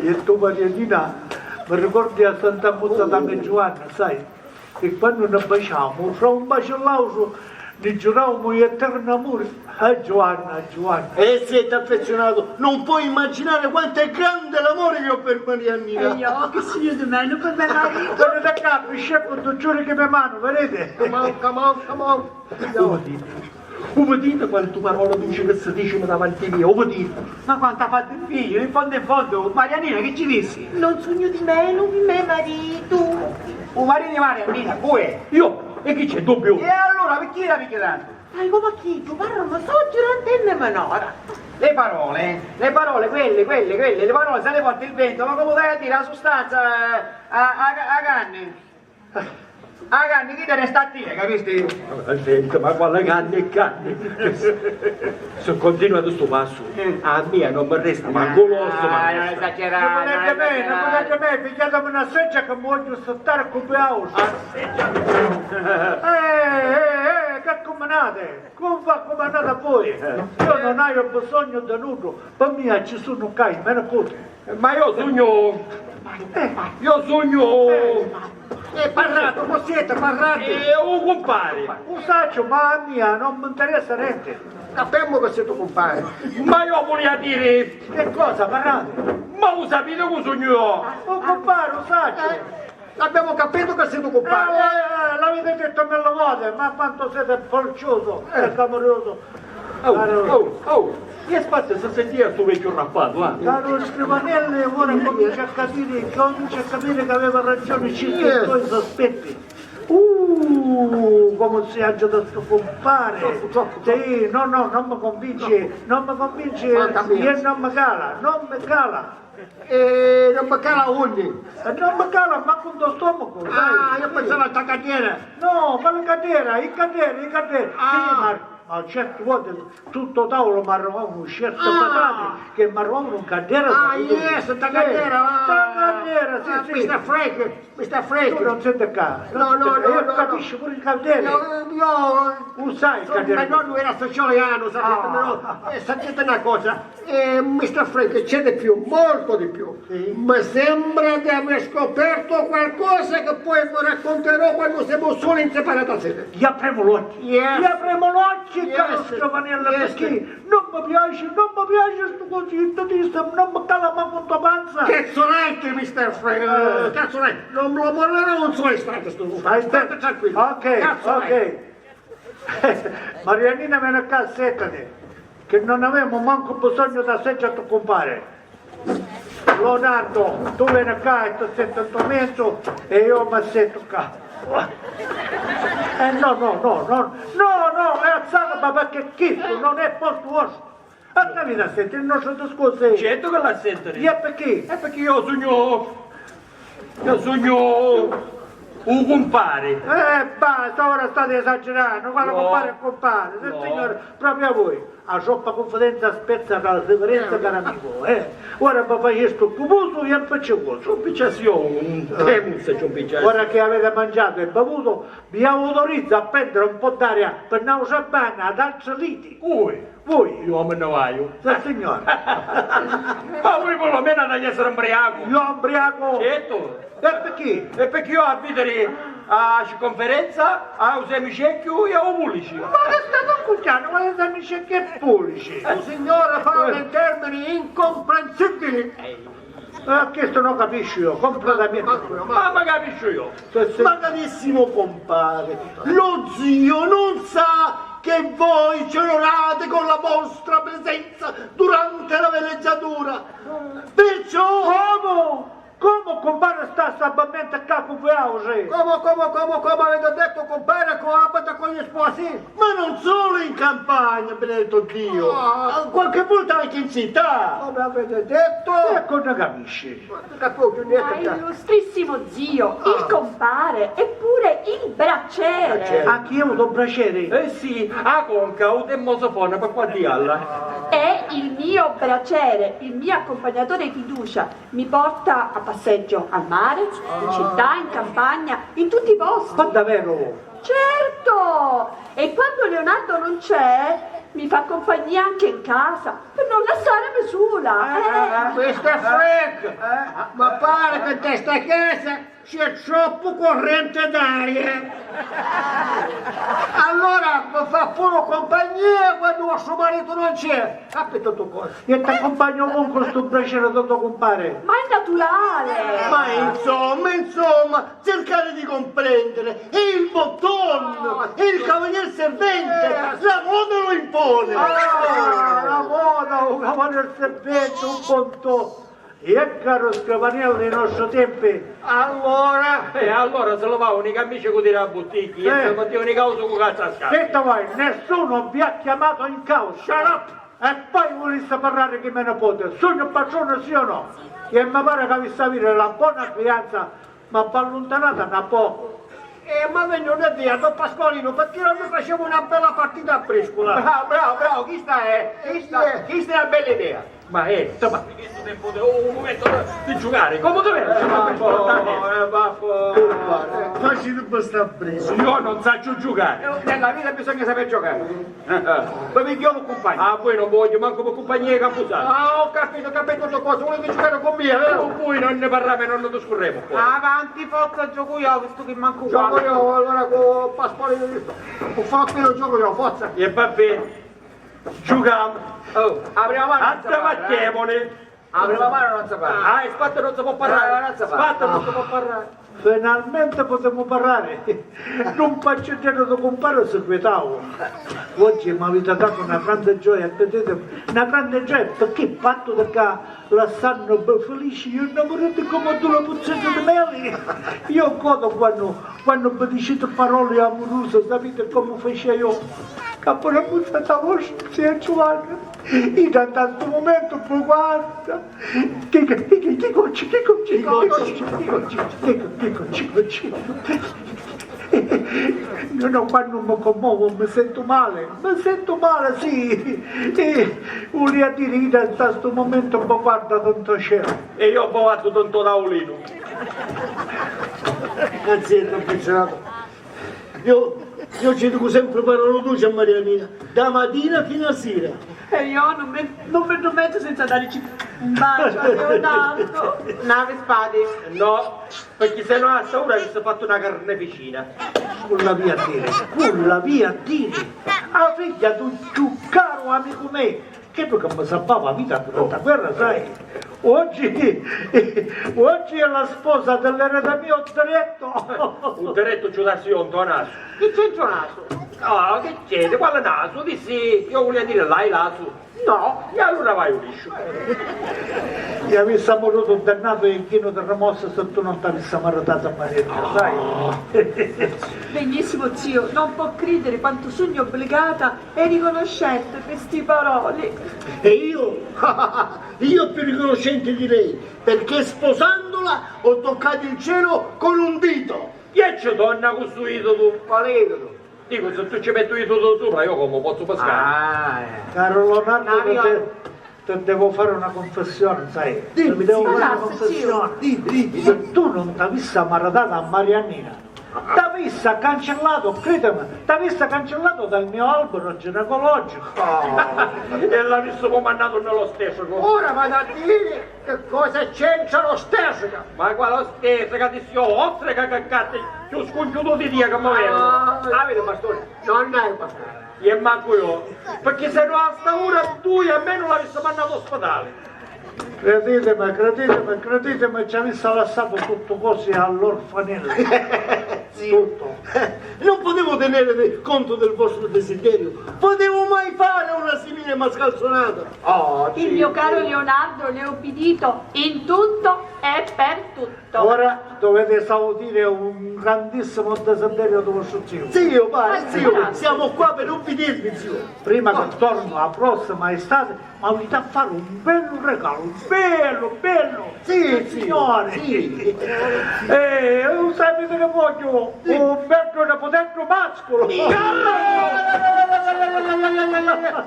E tu, Mariannina, mi ricordi a Santa Muzza da me Giovanna, sai? E quando ne baciavamo, fra un bacio e l'altro, ne giuravamo eterno amore. Ah, Giovanna, Giovanna. E se ti affezionato, non puoi immaginare quanto è grande l'amore che ho per Mariannina. E io che sono di meno per me marito. Guardate qua, mi scecco, tu giuri che mi mano, vedete? Come on, come on, come on. U viditi? U viditi quantu parola duci ca si dicinu davanti mia? U viditi? Ma quantu ha fattu il figlio, in fondo in fondo, Marianina chi ci dissi? Non sugnu di menu di me maritu. U maritu di Marianina, cu è? Io? E chi c'è, dubbiu? E allora picchì la pigghia tantu? Sai comu a chiddu, parrunu soggiru antenna minora. Le parole, le parole, quelle, quelle, quelle, le parole se le porta il vento, ma comu dai a dire la sustanza, eh, a, a, a canne. Ah, canni, chi ti resta a tira, capisti? Ma senti, ma quali canni e canni? Se continua di stu passu, a mia non mi resta mancu l'ossu, ma... Ah, non esagerare, non esagerare. Pigliatemi una seggia che mi voglio settare come auto. Ah, seggia. Eh, eh, eh, che combinate? Come fa comandate a voi? Io non ho bisogno di nulla, per mia ci sono qua i me nipoti. Ma io sugnu, io sugnu... Eh, parrate, cu siete, parrate. Eh, u cumpari. U sacciu, ma a mia non mi interessa niente. Capemmu ca siete cumpari. Ma io vulia diri... Che cosa, parrate? Ma u sapiti cu sugnu io? U cumpari, u sacciu. Eh, l'abbiamo capito che siete cumpari. Eh, eh, eh, l'avete detto mille volte, ma quanto siete falcioso e clamoroso. Oh, oh, oh! Che spazio si sentia stu vecchiu rappato, eh? Caro Scrivanelli, ora comincia a capire, comincia a capire che aveva ragione circa i suoi sospetti. Uh, come si agita sto compare! Troppo, troppo. Sì, no, no, non mi convince, non mi convince e non mi cala, non mi cala. E non mi cala unni? E non mi cala mancu nto stomacu, dai. Ah, io pensavo a sta cadera. No, quale cadera? I caderi, i caderi. Ah. Sì, ma, ma certe volte tutto tavolo mi arrivavano certe patate che mi arrivavano in cadera. Ah, yes, sta cadera, ah. Sta cadera, sì, sì. Mister Frank, mister Frank. Tu non senti qua. No, no, no, io capisco pure il cadere. Io, io... Lo sai il cadere? Mio nonno era siciliano, sapete, però, eh, sentite una cosa. Eh, mister Frank, c'è di più, molto di più. Sì. Mi sembra di aver scoperto qualcosa che poi vi racconterò quando siamo soli in separata sede. Gli apriamo l'occhio. Yes. Gli apriamo l'occhio, caro Scavanello, perché non mi piace, non mi piace sto così, ti dico, non mi cala manco in tua panza. Cazzo right, mister Frank, eh, cazzo right. Non lo mollerò un solo istante sto... Stai tranquillo. Ok, ok. Mariannina, veni ccà, settati, che non avemu mancu bisognu dâ seggia a to cumpari. Leonardo, tu veni ccà e ti setti nto menzu e io mi settu ccà. Eh, no, no, no, no, no, no, è alzata, ma perché chistu non è postu vostru. Ma capite, senti, il nostro discorso è... Certo che l'ha sentiri. E perché? E perché io sugnu, io sugnu u cumpari. Eh, basta, ora state esagerando. Quale cumpari e cumpari? Sì, signore, proprio a voi. La troppa confidenza spezza la severenza, caro amico, eh. Ora mi facestu cupusu e impiccicosu. Ci un picciassi io, un temu se ci un picciassi. Ora che avete mangiato e bevuto, vi autorizzo a prendere un po' d'aria per un'altra banda ad altri liti. Cui? Voi? Io mi ne vaiu. Sì, signore. Ma voi perlomeno avete a essere imbriaco. Io imbriaco? Certo. E perché? E perché io a vedere a circonferenza, a u semicecchiu e a u pulici. Ma che state ancucchiando? Ma che semicecchiu e pulici? Eh, signore, parla in termini incomprensibili. Eh, questo non capisco io, completamente. Ma, ma, ma, ma capisco io. Sì, sì. Ma carissimo compare, lo zio non sa che voi ci onorate con la vostra presenza durante la veleggiatura. Perciò... Comu? Comu, cumpari, sta, sta abbammentu ccà cu vuiautri? Comu, comu, comu, comu avete detto, cumpari, coabita con gli sposi? Ma non solo in campagna, benedetto Dio! Ah. Qualche volta anche in città! Come avete detto? E quannu capisci? Ma tu capisci niente. Ma è il nostrissimo zio, il compare, eppure il braciere. Braciere. Anche io ho avuto piacere. Eh sì, a conca, u temmo se pone per quanti alla. È il mio braciere, il mio accompagnatore di fiducia. Mi porta a passeggio al mare, in città, in campagna, in tutti i posti. Ma davvero? Certo! E quando Leonardo non c'è, mi fa compagnia anche in casa, per non lasciarmi sola. Eh, eh, eh. Questo è Frank! Eh, eh. Ma pare che in sta casa c'è troppo corrente d'aria. Allora mi fa pure compagnia quando vostro marito non c'è. Capito tu cosa? Io ti accompagno ovunque sto piacere, tutto compare. Ma è naturale! Ma insomma, insomma, cercare di comprendere. È il bottone, è il cavalier servente, la moda lo impone. Ah, la moda, un cavalier servente, un bottone. E caro scrivaniello dei nostri tempi. Allora? E allora se lo va unica amici cu tira a buttiglia, e se metteva unica cosa cu cazza a scatola. Che te vuoi? Nessuno vi ha chiamato in causa. Shut up! E poi vulisse parlare di mio nipote, sugnu patrone sì o no? E mi pare che avesse avere la buona crianza, ma va allontanata un po'. E ma vegnu da dire, don Pasqualino, perché non mi facciamo una bella partita a briscola? Bravo, bravo, bravo, questa è, questa, questa è una bella idea. Ma eh, insomma, in questo tempo de, un momento di giocare, come dovete? Eh, ma po, eh, ma po. Facete sta presa. Io non saccio giocare. Nella vita bisogna saper giocare. Eh, eh. Poi vi chiamo compagno. A voi non voglio manco per compagnia di campusanti. Ah, ho capito, ho capito, tutto cosa. Volete giocare con me, vero? Con voi non ne parliamo e non ne discorremo qua. Avanti, forza, gioco io, visto che manco... Gioco io, allora con Pasquale io. Ho fatto io, gioco io, forza. E va bene. Giucamu. Oh, a prima mano non si parra, eh. Attaccamuni. A prima mano non si parra. Ah, e sbattere non si può parlare. Eh, non si parra. Sbattere non si può parlare. Finalmente possiamo parlare. Non faccio genere di compare seguitavo. Oggi mi avete dato una grande gioia, credetemi, una grande gioia, perché fatto da ca lassanno felici gli innamorati come due puzzette di mele. Io godo quando, quando mi dicete parole amorose, sapete come faccio io? Capo la puzzetta vostra, zia Giovanna. Io da tanto momento mi guarda. Che, che, che, che, che, che, che, che, che, che, che, che, che, che, che, che, che, che, No, no, quando mi commuovo mi sento male, mi sento male, sì. E volia dire, io da sto momento mi guardo tanto cielo. E io mi guardo tanto tavolino. Anzi, è troppo gelato. Io, io ci dico sempre parole dolci a Marianina, da mattina fino a sera. E io non mi, non mi addormento senza darci un bacio a Leonardo. Nave spade. No, perché se no a sta ora avessi fatto una carneficina. Culla via a dire, culla via a dire. A figlia d'un cchiù caru amicu me, chiddu ca mi salvava a vita durante a guerra, sai? Oggi, oggi è la sposa dell'erede mio diretto. Un diretto ci darsi io, un nasu. Chi c'entra un nasu? No, che c'entra? Quale nasu? Dissi, io volevo dire l'hai lasu. No, e allora vai liscio. E avissi murutu un dannato e chinu di rimorsu se tu non t'avissi maritatu a Marietta, sai? Benissimo, zio, non può credere quanto sugnu obbligata e riconoscente per sti paroli. E io? Io più riconoscente di lei, perché sposandola ho toccato il cielo con un dito. Chi è ci torna cu stu dito tu? Quale dito tu? Dico, se tu ci metti u dito tu supra, io come pozzu pescare? Ah, eh. Caro Leonardo, ti de-, ti devo fare una confessione, sai? Dimmi, ti devo fare una confessione. Dimmi, dimmi, dimmi. Se tu non t'avissi maritatu a Mariannina, t'avissa cancellato, credimi, t'avissa cancellato dal mio albero ginecologico. Oh. E l'avissimo mandato nello stesso. Ora vado a dire che cosa c'entra l'ostetrica. Ma quale ostetrica? Dissi io, ostrica, caccati, più scunciuto di Dio che mi vedo. Ah, avete pastore? Non hai pastore. E manco io, perché se no a sta ora due a me non l'avesse mandato all'ospedale. Creditemi, creditemi, creditemi, ci avesse lasciato tutto così all'orfanello. Tutto. Eh, non potevo tenere de-, conto del vostro desiderio. Potevo mai fare una simile mascalzonata? Oh, il mio caro Leonardo le ha obbedito in tutto e per tutto. Ora dovete esaudire un grandissimo desiderio di vostro zio. Zio, pare, zio, siamo qua per obbedirvi, zio. Prima che torno la prossima estate, ma vi da fare un bello regalo, un bello, bello. Sì, sì, signore. Sì. Eh, lo sapete che voglio? Sì. Un bello nipotetto mascolo. Sì.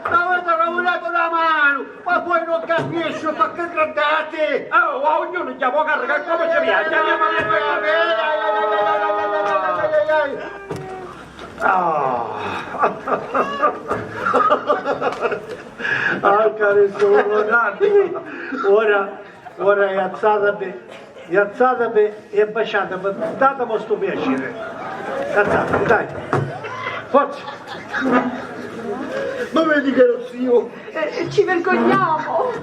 Avete rovinato la mano, ma voi non capisci, ma che gradate? Oh, a ognuno diamo carica come ci piace. Andiamo, andiamo, andiamo. Ah. Ah, cari suor Leonardo, ora, ora alzatevi, alzatevi e baciatemi, datemi sto piacere. Alzatevi, dai. Forza. Ma vedi, caro zio. Eh, ci vergogniamo. Eh,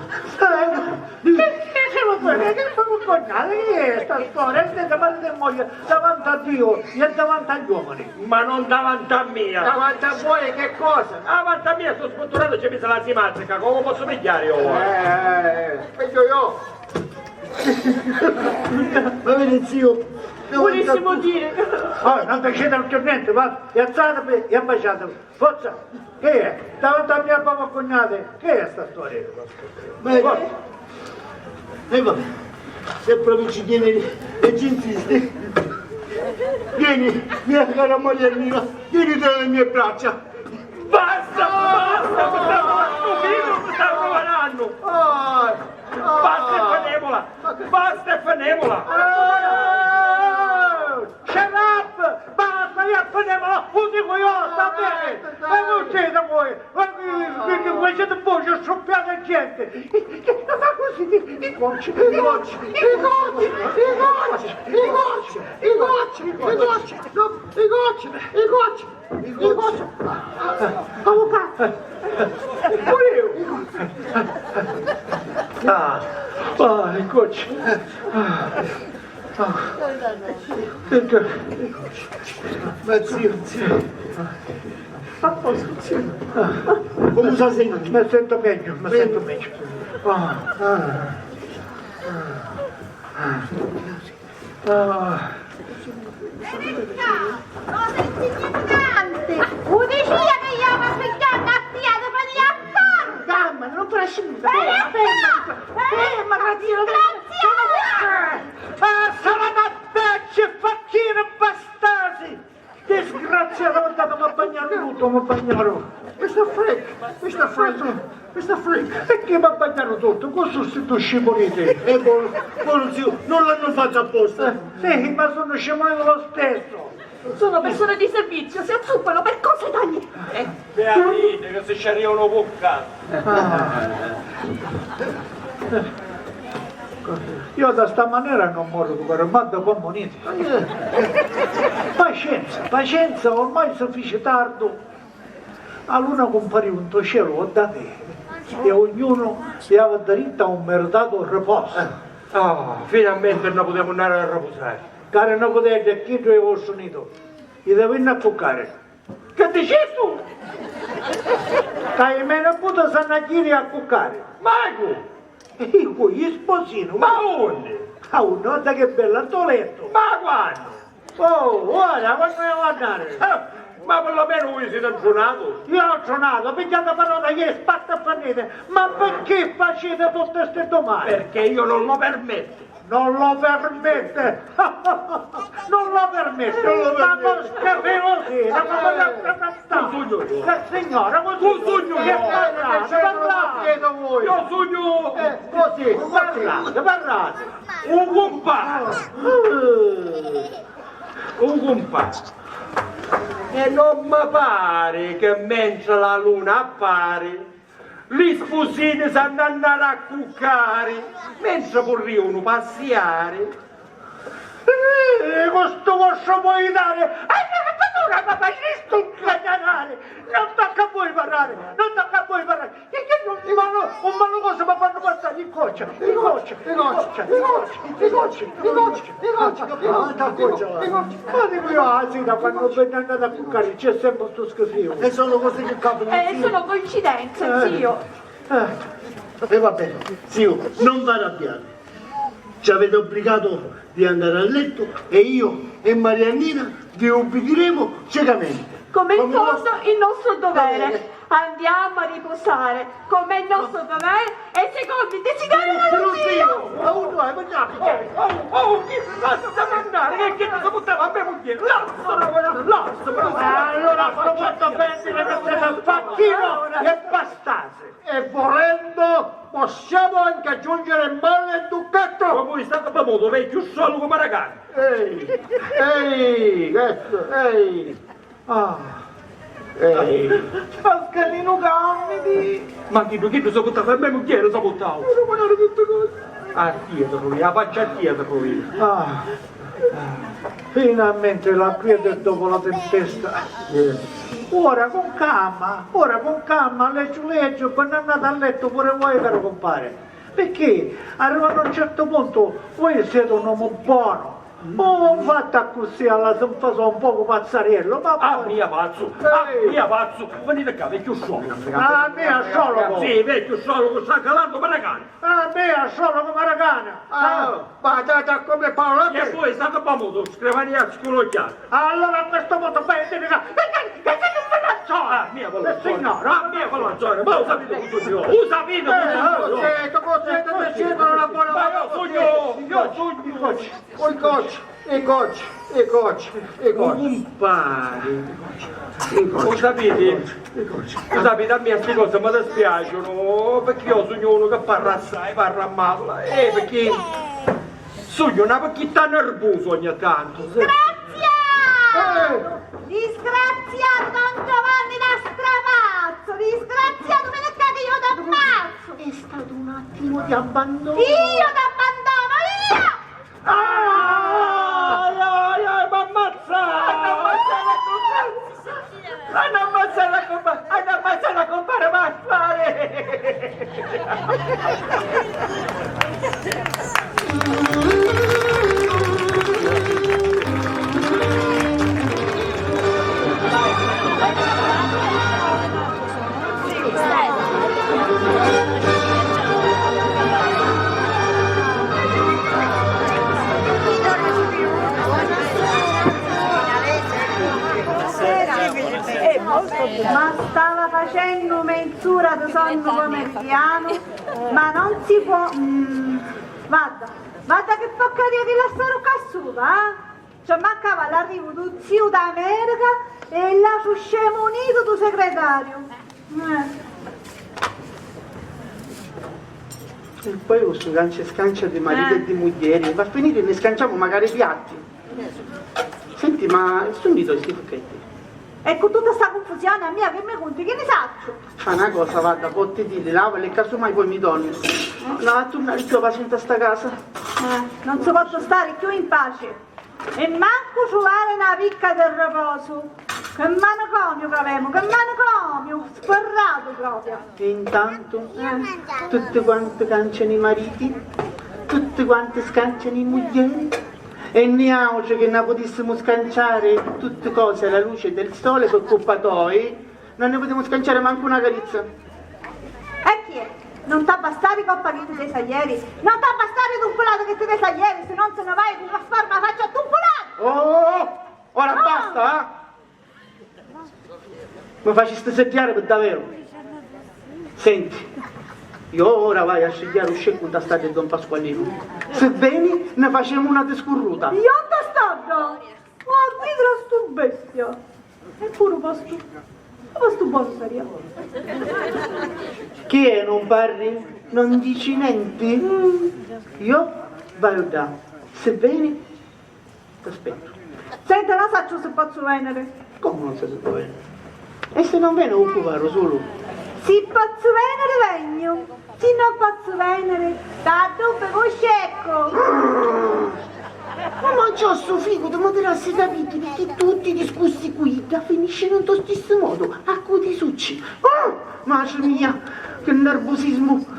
Che, che, che, che, che, che, che, che è sta storia? State male di moglie davanti a Dio e davanti agli uomini. Ma non davanti a mia. Davanti a voi che cosa? Davanti a mia sto sfortunato ci mise la simazzica, come posso pigliare io ora? Eh, peggio io. Va bene, zio. Volessimo dire. Ah, non dicete più niente, va, piazzatevi e baciatevi. Forza! Che è? Davanti a mia papà cugnate, che è sta storia? Ma è, e vabbè, se proprio ci tieni e ci insisti, vieni, mia cara moglie mia, vieni tra le mie braccia. Basta, basta, mi sta stupendo, mi sta rovinando. Ah, ah. Basta e finiamola, basta e finiamola. Ah. Shut up! Basta, io finiamola, lo dico io, sta bene! Ma non c'è da voi! Ma che, che, che voi siete voi, scoppiate gente! Ma così, i, i gocci, i gocci, i gocci, i gocci, i gocci, i gocci, no, i gocci, i gocci, i gocci! Avvocato! Pure io! Ah, ah, i gocci! Ah. Ah. Ma zio, zio. A posto, zio. Come sta sentendo? Mi sento meglio, mi sento meglio. Ah, ah. Ah. Verità! Cosa insignificante! U dicia che iu mi pigghiannu a fiati per gli affari! Calma, non fare scendere! Verità! Ferma, ferma, grazie, grazie! Ah, salama! Becci, facchini, bastardi! Disgraziati, guardate, mi bagnaru tutto, mi bagnaru! Questo è freak, questo è freak, questo è freak! E chi mi bagnaru tutto? Cu stu scimmu di te? E buono, buono zio, non l'hanno fatto apposta! Eh, sì, ma sono scimmu lo stesso! Sono persone di servizio, si occupano per cose da niente! Beati che si sciarrianu vucca! Io da sta manera non moru, però, ma dopo moniti. Pacienza, pacienza, ormai si fici tardu. A luna cumpariu nto cielo o da me e ognuno aveva diritto a un meritato riposo. Ah, finalmente non potevamo andare a riposare. Cari niputeddi, e chiddu è vostru nitu. Ite vinni a cuccari? Che dicistu? Ca i me niputi s'hannu a jiri a cuccari. Macu! Icu, i sposinu. Ma unni? A unni? Guarda che bella, nto lettu. Ma quannu? Oh, ora, quannu devu andari? Eh, ma perlomenu vui siti ntrunatu? Io ntrunatu? Pigghiate parola, iè, sparti e fanniti. Ma perché facete tutte ste domande? Perché io non lo permetto. Non lo permette! Non lo permette! Non lo permette! Ma non schifiu, sì, non lo permette! Signora, così. Così, che parlate, parlate! Io sogno... Eh, così, parlate, parlate! Un compà! Un compà! E non mi pare che mentre la luna appare Li spusini s'hannu a andari a cuccari, mentri curriunu passiari. Eh, cu stu vostru muitari, Ma facisti un cagnanari! Non tocca a voi parrari! Non tocca a voi parrari! Chi, chi, un malu, un malu cosa mi fannu passari in coccia! In coccia! In coccia! In coccia! In coccia! In coccia! In coccia! Ma dicu io, ah, sì, da quando venne andata a cuccare c'è sempre sto schifo. E sono cose che capitano. Eh, sono coincidenze, zio. Eh, e va bene, zio, non vi arrabbiate. Ci avete obbligato di andare a letto e io e Mariannina vi ubbidiremo ciecamente. Come in fondo il nostro dovere. Andiamo a riposare, come è nostro dovere e secondo il desiderio dello zio. Ma uno, eh, ma già, oh, oh, oh, chi lascia andare, che, che cosa buttava a me mugghieri? Lascia, lascia, lascia. Allora, a proposito, pensi che mi stai a fare chino e bastasi. E volendo, possiamo anche aggiungere in ballo il ducchetto. Ma voi state a modo, vecchio solo come ragazzi. Ehi, ehi, questo, ehi. Ah. Ehi. Pascalino, calmiti. Ma chi, chi tu sei buttato? A me mugghieri sei buttato. Devo pagare tutte cose. A tia ti provi, a faccia a tia ti provi. Ah. Finalmente la quiete dopo la tempesta. Eh. Ora con calma, ora con calma, leggiu leggiu, quando andate a letto pure voi, caro compare. Perché arrivando a un certo punto voi siete un uomo buono. Oh, fatta così, alla si fa un poco pazzariello, ma ah, poi mia pazzo, ah, ehi, mia pazzo, venite qua, vecchio sciolo. Ah, mia sciolo. Sì, vecchio sciolo, sta calando per la cane. Ah, mia sciolo come la cane. Ah, ma date come Paolo. E voi state famoso, scrivania sculocchiato. Allora a questo punto vai a dire che, che, che, che non ve la so. Ah, mia ve la so. Signora. Ah, mia ve la so. Ma lo sapete tutto io. Lo sapete tutto io. Così, così, così, non la vuole. Ma io sogno, io sogno. Oi cocci, e cocci, e cocci, e cocci. Cumpari. Lo sapete? Lo sapete, a mia sti cose mi dispiacciono, perché io sogno uno che parla assai, parla male, eh, perché sogno una picchita nervoso ogni tanto, sì. Disgraziato! Eh! Disgraziato Don Giovanni da strapazzo! Disgraziato, veni ccà che io t'ammazzo! È stato un attimo di abbandono! Io t'abbandono, io! Ai, ai, ai, m'ammazza! Hanno ammazzato a compare! Hanno ammazzato a compare! Hanno ammazzato a compare Pasquale! Ma stava facennu menz'ura di sonnu pomeridianu, ma non si può. Mm, vadda, vadda che poccaria di lassare ccà suta, eh? Ci mancava l'arrivu du ziu d'America e l'atru scemu unitu du segretariu. Eh. E poi cu stu cancia e scancia di mariti e di mugghieri, va a finiri nni scanciamu macari i piatti. Senti, ma sunni toi sti fucchetti? E cu tutta sta cunfusioni a mia chi mi cunti, chi ni sacciu? Fa na cosa, vadda, pottitili, lavali e casumai poi mi donni. Non ha turnari cchiù a paci nta sta casa. Eh, non si pozzu stari cchiù in paci. E mancu truvari na picca di riposu. Che manicomiu c'avemu, che manicomiu! Sferratu propriu! E intantu tutti quanti cancianu i mariti, tutti quanti scancianu i mugghieri, e niautri chi nna putissimu scanciari tutti cosi alla luce del sole per cuppa toi, non ne putemu scanciari mancu una carizza. E chi è? Non t'abbastari coppa chi ti desi ieri? Non t'abbastari tumpulatu chi ti desi ieri? Si non ti nni vai ti trasformu a faccia a tumpulatu! Oh, oh, oh! Ora basta, eh? Mi facisti seddiari pi daveru. Senti, io ora vaiu a scigghiari u sceccu nta stadda di don Pasqualinu. Si veni, ne facemu na discurruta. Io nta stadda? Ma guidra stu bestia! Eppuru postu, postu bonu saria. Chi è, non parli? Non dici nenti? Mm. Io vaiu ddà. Si veni, t'aspettu. Senti, non sacciu si pozzu veniri. Comu non sai si pò veniri? E si non veni, u cuvaru sulu? Si pozzu veniri, vegnu. Si non pozzu veniri, t'addubbicu u sceccu. Ma mangiò stu figghiu! Putemu tirassi i capiddi picchì tutti i discussi cu idda finiscinu ntô stissu modu. A cu ti succidi? Oh! Matri mia, chi nervusismu!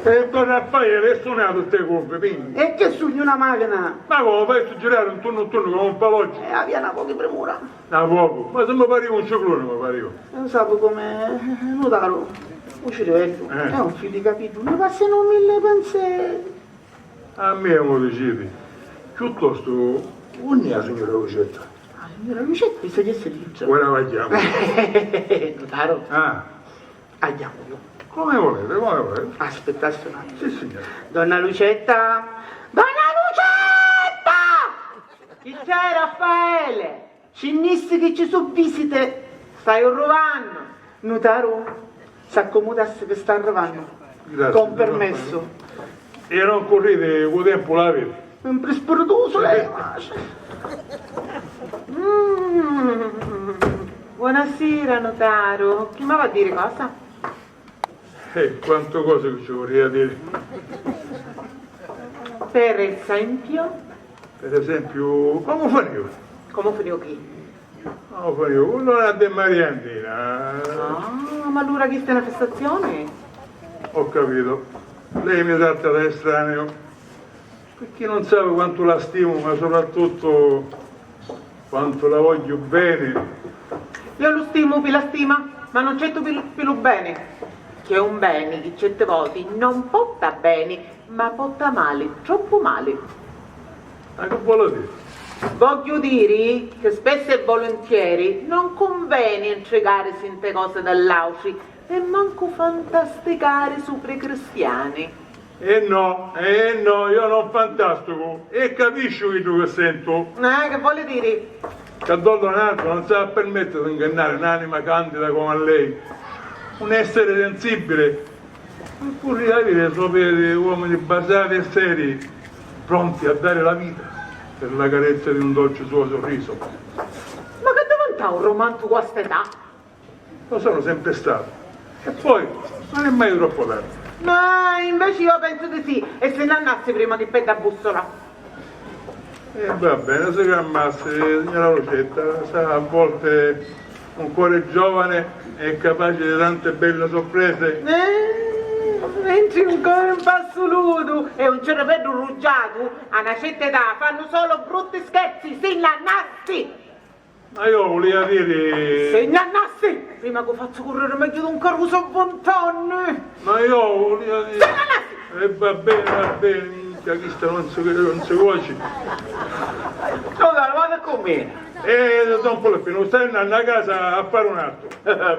E don Raffaele, è sunatu ste curvi, quindi? E che sugnu na machina? Ma comu, fai stu girari ntunnu ntunnu comu un paloggiu? Eh, avia na pochi primura. Na pocu? Ma si mi pariu un cicluni, mi pariu. Non sapu come, nutaru, u ciriveddu è un filu di capiddu, mi passanu milli pensieri. A mia mi diciti? Chiuttostu, unni è a signura Lucetta? A signura Lucetta, issa c'è servizio. Ora la chiamo. Nutaru. Ah. A chiamu io. Come volete, come volete. Aspettassi un attimo. Sì, signora. Donna Lucetta! Donna Lucetta! Chi c'è, Raffaele? Ci nnissi chi ci su visite, staiu ruvannu. Nutaru, s'accomudassi chi sta arrivannu. Grazie, con permesso. E non currite, cu tempu l'avete. Un prispiritusu lei, ma... Mm. Buonasera, nutaru. Chi m'ava a diri cosa? Eh, quantu cosi chi ci vurria diri. Per esempio? Per esempiu, comu finiu? Comu finiu chi? Comu finiu? Cu donna De Mariandina. Ah, ma allura chista è una fissazione? Ho capito. Lei mi tratta da estraneo. Picchì non sapi quantu la stimu, ma soprattuttu quantu la vogghiu beni. Io lu stimu pi la stima, ma non c'è tu pi, pi lu beni. C'è un beni chi certi voti non porta beni, ma porta mali, troppu mali. Ma che vuole dire? Vogghiu diri che spesso e volentieri non conveni intricarisi nte cose dell'autri e mancu fantasticari supra i cristiani. Eh no, eh no, io non fantasticu, e capisciu chiddu che sentu. Eh, che voli diri? Ca don Leonardo non s'ha a permettere di ingannare un'anima candida come a lei, un essere sensibile, che vorria avere sopra di uomini basati e seri, pronti a dare la vita per la carezza di un dolce suo sorriso. Ma che diventau un romanticu a st'età? Lo sono sempre stato. E poi, non è mai troppo tardi. Ma invece io penso di sì, e se ne andassi prima che perda bussola. E va bene, si calmassi, signora Lucetta, sa, a volte un cuore giovane è capace di tante belle sorprese. Eh, mentri un cuore un passu ludu e un cervellu ruggiatu, a una certa età fanno solo brutti scherzi, si innannasti! Ma io vulia diri... Si nnannassi! Prima cu fazzu curriri megghiu d'un carusu a vint'anni! Ma io vulia diri... Si nnannassi! E va bene, va bene, minchia, chista non si, non si cuoci. Nutaru, vada cu mia! Eh, don Filippinu, stai andando a casa a fare un atto.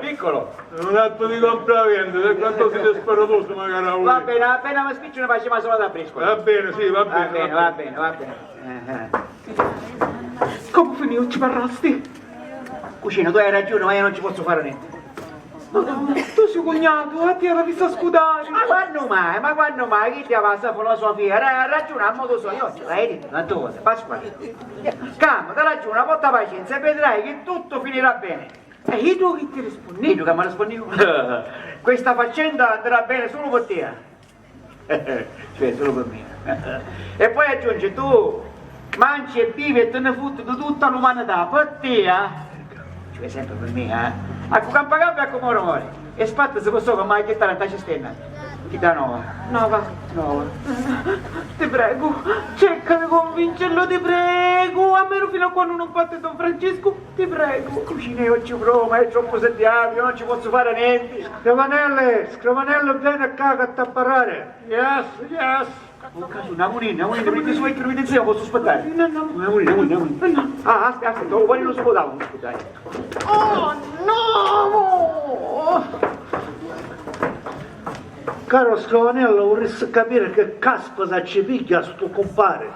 Piccolo! Un atto di compravendita, e quanto siete sparatoso, magari a voi. Va bene, appena mi spicciu ne facciamo solo da fresco. Va bene, sì, va bene, va bene, va bene, va bene. Comu finiu, ci parrasti? Cucina, tu hai ragione, ma io non ci posso fare niente. Ma tu si cugnatu, a tia l'avissi a scudari. Ma quannu mai, ma quannu mai, chi ti avassa filosofia, ra-, ragiuna a modo suo, io ti vai a dire, tanto cosa, Pasquale, calma, ti ragiuna, porta pazienza e vedrai che tutto finirà bene. E iddu chi ti rispunni? Iddu chi mi rispunniu? Questa faccenda andrà bene solo per te. Cioè, solo per me. E poi aggiunge, tu mangi e bevi e te ne futti di tutta l'umanità, per te, eh? Cioè, sempre per me, eh? A cu campa campa e a cu mori mori. E spattasi cu sopra, ma a chittari nta cisterna. Chi dà nova? Nova. Nova. Ti prego, cerca di convincerlo, ti prego, almeno fino a quando non parte Don Francesco. Ti prego. Cucina, io ci provo, ma è troppo sediato, io non ci posso fare niente. Scrivanelli, Scrivanelli, vieni qua che t'ha parrari. Yes, yes. Oh, casu, na munina, na munina, perché se vai che non mi zia posso aspettare. No, no. Una munina, una munina, una munina. Ah, aspetta, aspetta, oh, guarda, non si può dare, non si può dare. Oh, no! Caro Scrivanello, vorresti capire che caspita ci piglia stu compare.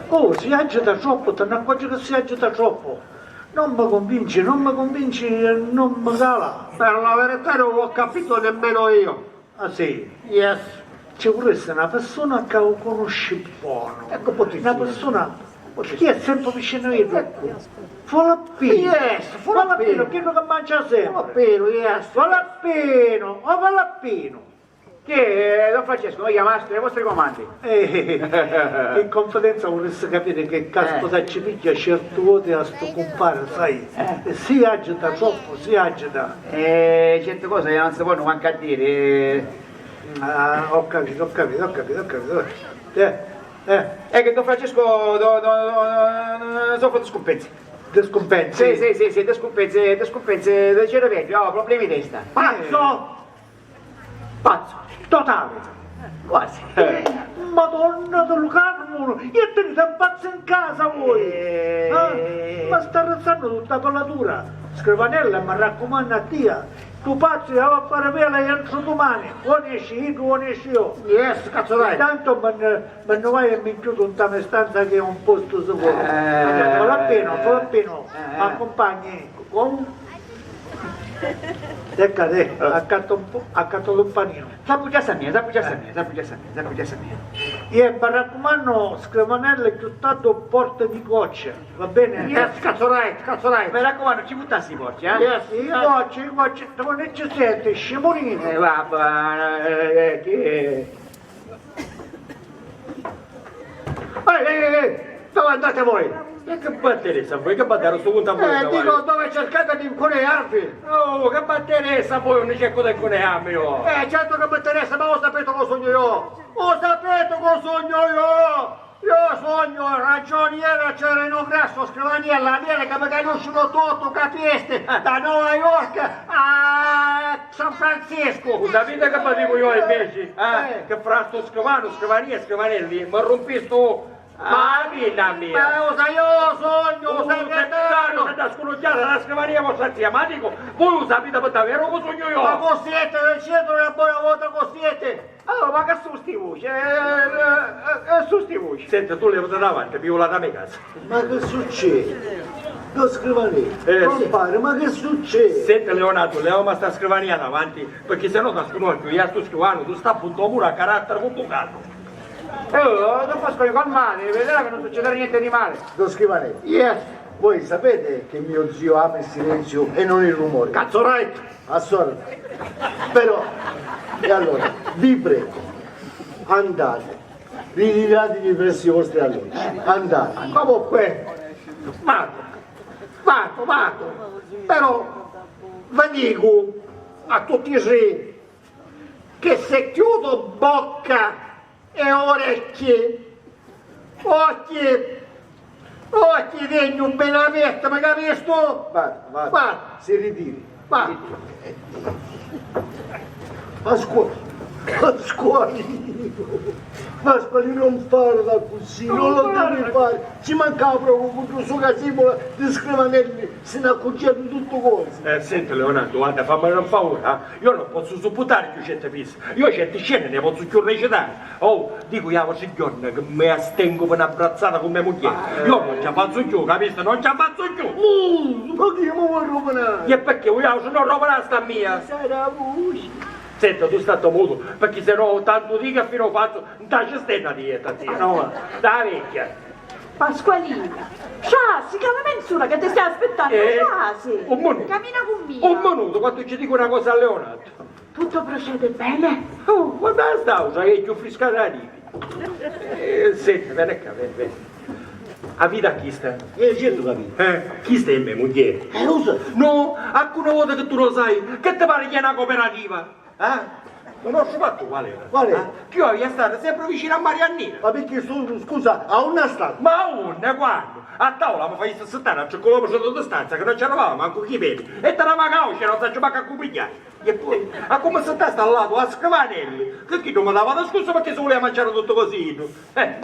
Oh, si agita troppo, ti n'accorgi che si agita troppo. Non mi convinci, non mi convinci e non mi cala. Per la verità non l'ho capito nemmeno io. Ah sì? Yes. Ci vurrissi na pirsuna ca u cunusci bonu. Ecco, putizzi. Na pirsuna chi è sempre vicinu a iddu. Ecco. Falappinu. Yes, Falappinu. Falappinu, chiddu ca mancia sempre. Falappinu, yes. Falappinu, o Falappinu. Sì, eh, don Francesco, mi chiamasti, ai vostri comandi. Eh, in confidenza vulissi capiri chi caspita ci pigghia certi voti a stu cumpari, sai? Eh. Si agita troppu, si agita. Eh, certi cosi non si ponnu mancu a diri. Ah, ho capito, ho capito, ho capito, ho capito. Eh, eh. E che don Francesco, do, do, do, do, do, soffre di scumpensi. Di scumpensi? Sì, sì, sì, sì, di scumpensi, di scumpensi, di cervellu, ho problemi di testa. Pazzo! Pazzo! Totale! Quasi. Eh, Madonna del Carmolo, e tenete un pazzo in casa voi! Eh. Eh? Ma sta arrezzando tutta quella dura. Scrivanella, mi raccomando a tia, tu pazzo, io va a fare vela entro domani, o ne esci tu, o ne esci io. Yes, cazzo dai! Intanto mi ne, mi ne vai e mi chiudo in ta me stanza che è un posto sicuro. Eh. Allora, fala appena, fala appena, eh, accompagni. Come? Tecca te, accatto un po', accatto un panino. Sappu già sa mia, sappu già sa mia, sappu già sa mia, sappu già sa mia. E mi raccomando, scrivanelli, piuttosto portami coccia, va bene? Yes, cazzo right, cazzo right. Mi raccomando, ci buttassi i porci, eh? Yes, i porci, i porci, non ci senti, scimunino. Eh, vabbè, eh, eh, che... Ehi, ehi, ehi, dove andate voi? E che m'interessa a voi? Che m'interessa sto punto a voi? Eh, dico, dove cercate di incunearvi? Oh, che m'interessa a voi, non cerco di incunearmi io. Eh, certo che m'interessa, ma lo sapete cosa sogno io? Lo sapete cosa sogno io? Io sogno ragioniere Cerino Grasso, scrivaniella, vieni che mi conoscono tutto, capisti? Da New York a San Francisco. Lo sapete che vi dico io invece? Eh? Che fra sto scrivano, scrivania e scrivanelli, mi rompistu la vita mia. Ma lo sai, io sogno, lo sai che... Dario, che da scunucchiare la scrivania vostra zia, ma dico, voi lo sapete per davvero cosa sogno io? Ma così siete, siete una buona volta, così siete. Allora, ma che su sti vuci? Eh, eh, eh, su sti vuci? Senti, tu levati davanti, pigliu la mia casa. Ma che succede? Don Scrivanelli, eh, compare, ma che succede? Senti, Leonardo, levami sta scrivania davanti, perché se no ti scunucchiu, io sto scrivano, tu sta appunto pure a carattere con bucato. Eh, oh, don Pasquale, calmati, vedrà che non succederà niente di male. Don Scrivanelli, yes, voi sapete che mio zio ama il silenzio e non il rumore. Cazzo right! Assolutamente. Però, e allora, vi prego, andate, ritiratevi presso i vostri alloggi, andate. Comunque, vado, vado, vado, però vi dico a tutti e tre che se chiudo bocca e orecchie, occhi, occhi, tegnu bene aperti, mi capistu? Vada, vada, si ritiri. Va. Pasqualino, Pasqualino, Pasqualino, non farla così, non lo devi fare. Ci mancava proprio con sto casino di scrivanelli, se ne accorgeva di tutto cosa. Eh, senti, Leonardo, guarda, fammi un favore, eh. Io non posso sopportare più certe fisse. Io certe scene ne pozzu cchiù recitari. Oh, dicu, io autri jorna che mi astengu pi na brazzata cu me mugghieri. Io non ci la fazzu cchiù, capisti? Non ci la fazzu cchiù! Uh, ma chi mi vuoi rovinari? E perché? Io autri non rovinasti a mia. Sarà vuci. Senti, tu statti mutu, perché se no tantu dico e fino fazzu, non ti ci stenna di ietta, zia. No, da vecchia. Pasqualina, sciasi, ca la menzura che ti stai aspettando, eh, sciasi. Un minuto. Camina cu mia. Un minuto, quantu ci dico una cosa a Leonardo. Tutto procede bene? Oh, guarda, sta autra è più frisca da dire. Eh, senti, veni qua, veni, veni. A vita è chista. Eh, certo, capito. Eh, chista è me mugghieri. Eh, lo so. No, alcune volte che tu lo sai, che ti pare che è una cooperativa? Eh? Lo nostro fatto qual era? Qual è? Eh? Che io avia stare sempre vicino a Mariannina. Ma perché sto, scusa, a unna sta? Ma a unna, quando? A tavola mi fai sittare a tre chilometri di distanza, che non ci arrivava manco chi vedi. E te la magavo, c'era, non saccio manco a cumigliare. E poi, a come se sta sta lato, a scrivanelli, che chi non mi dava da scusa perché si voleva mangiare tutto così. Eh.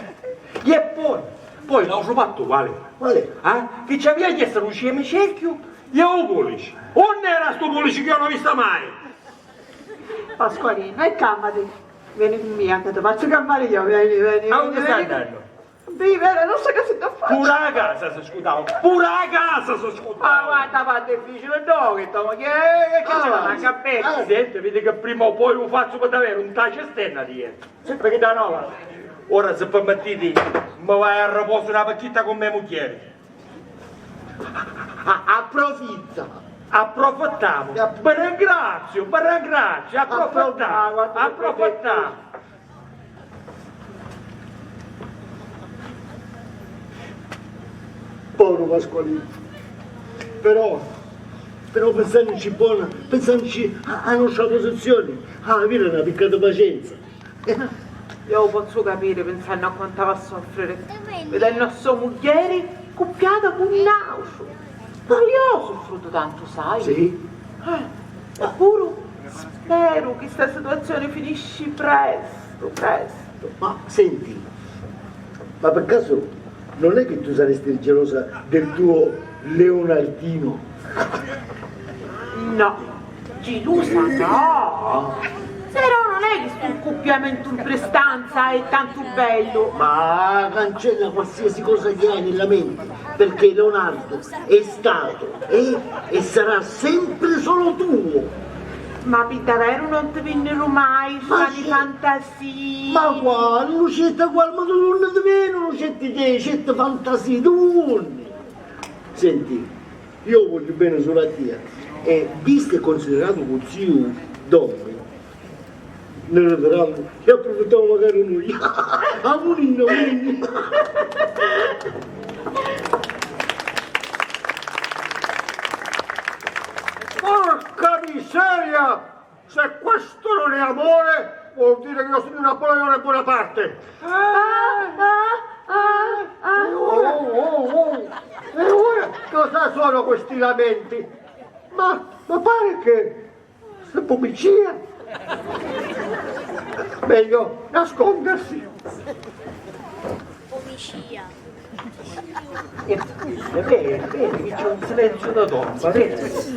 E poi, poi l'altro fatto qual è? Qual è? Eh? Che ci aveva chiesto un ciemicerchio e un pollice. Unde era sto pollice che io non ho visto mai? Pasqualino, e calmati. Vieni con mia, che ti faccio calmare io, vieni, vieni. Ma dove stai andando? Vivere, non so cosa ti faccio. Pure a casa si scudava, pure a casa si scudava. Ma guarda, ma è difficile, no, che, che, che ci va, manca bene. Senti, vedi che prima o poi lo faccio per davvero, non ti ci stenna di ieri. Sì, perché da no, ora se permettete, mi vai a riposo una vecchietta con me mugghieri. A-, approfitta! Approfittamu. Vi ringraziu, vi ringraziu, approfittamu, approfittamu. Poru Pasqualinu. Però, però pensannuci bona, pensannuci a, a nostra posizioni, ah, aviri na piccata pacienza. Eh, io u pozzu capiri pensannu a quantu havi a soffriri vidennu a so mugghieri cuppiata cu n'autru. Puru io ho soffruto tanto, sai? Sì. Eh, eppuru speru che sta situazione finisci presto, presto. Ma senti, ma per caso non è che tu saresti gelosa del tuo Leonardino? No, gelusa no. Però non è che stu accuppiamentu in prestanza è tantu bellu. Ma cancella qualsiasi cosa che hai nella mente, perché Leonardo è stato, è e sarà sempre solo tuo. Ma pi daveru non ti vinniru mai strani fantasie? Ma quali? Lucetta, quali? Ma tu non ti veni, Lucetta, che certe fantasie, tu vuoi? Senti, io voglio bene solo a tia. E visto e considerato che u ziu dormi, ne ritiramu e approfittamu magari noi. Amuninni, amuninni. Porca miseria! Se questo non è amore, vuol dire che io sono Napoleone Bonaparte. Ah, ah, ah, ah. Oh, oh, oh, oh. E ora cosa sono questi lamenti? Ma, ma pare che sta pumicia. Meglio nascondersi. Pumicia. E, e vedi, vedi che c'è un silenzio da tomba, vedi?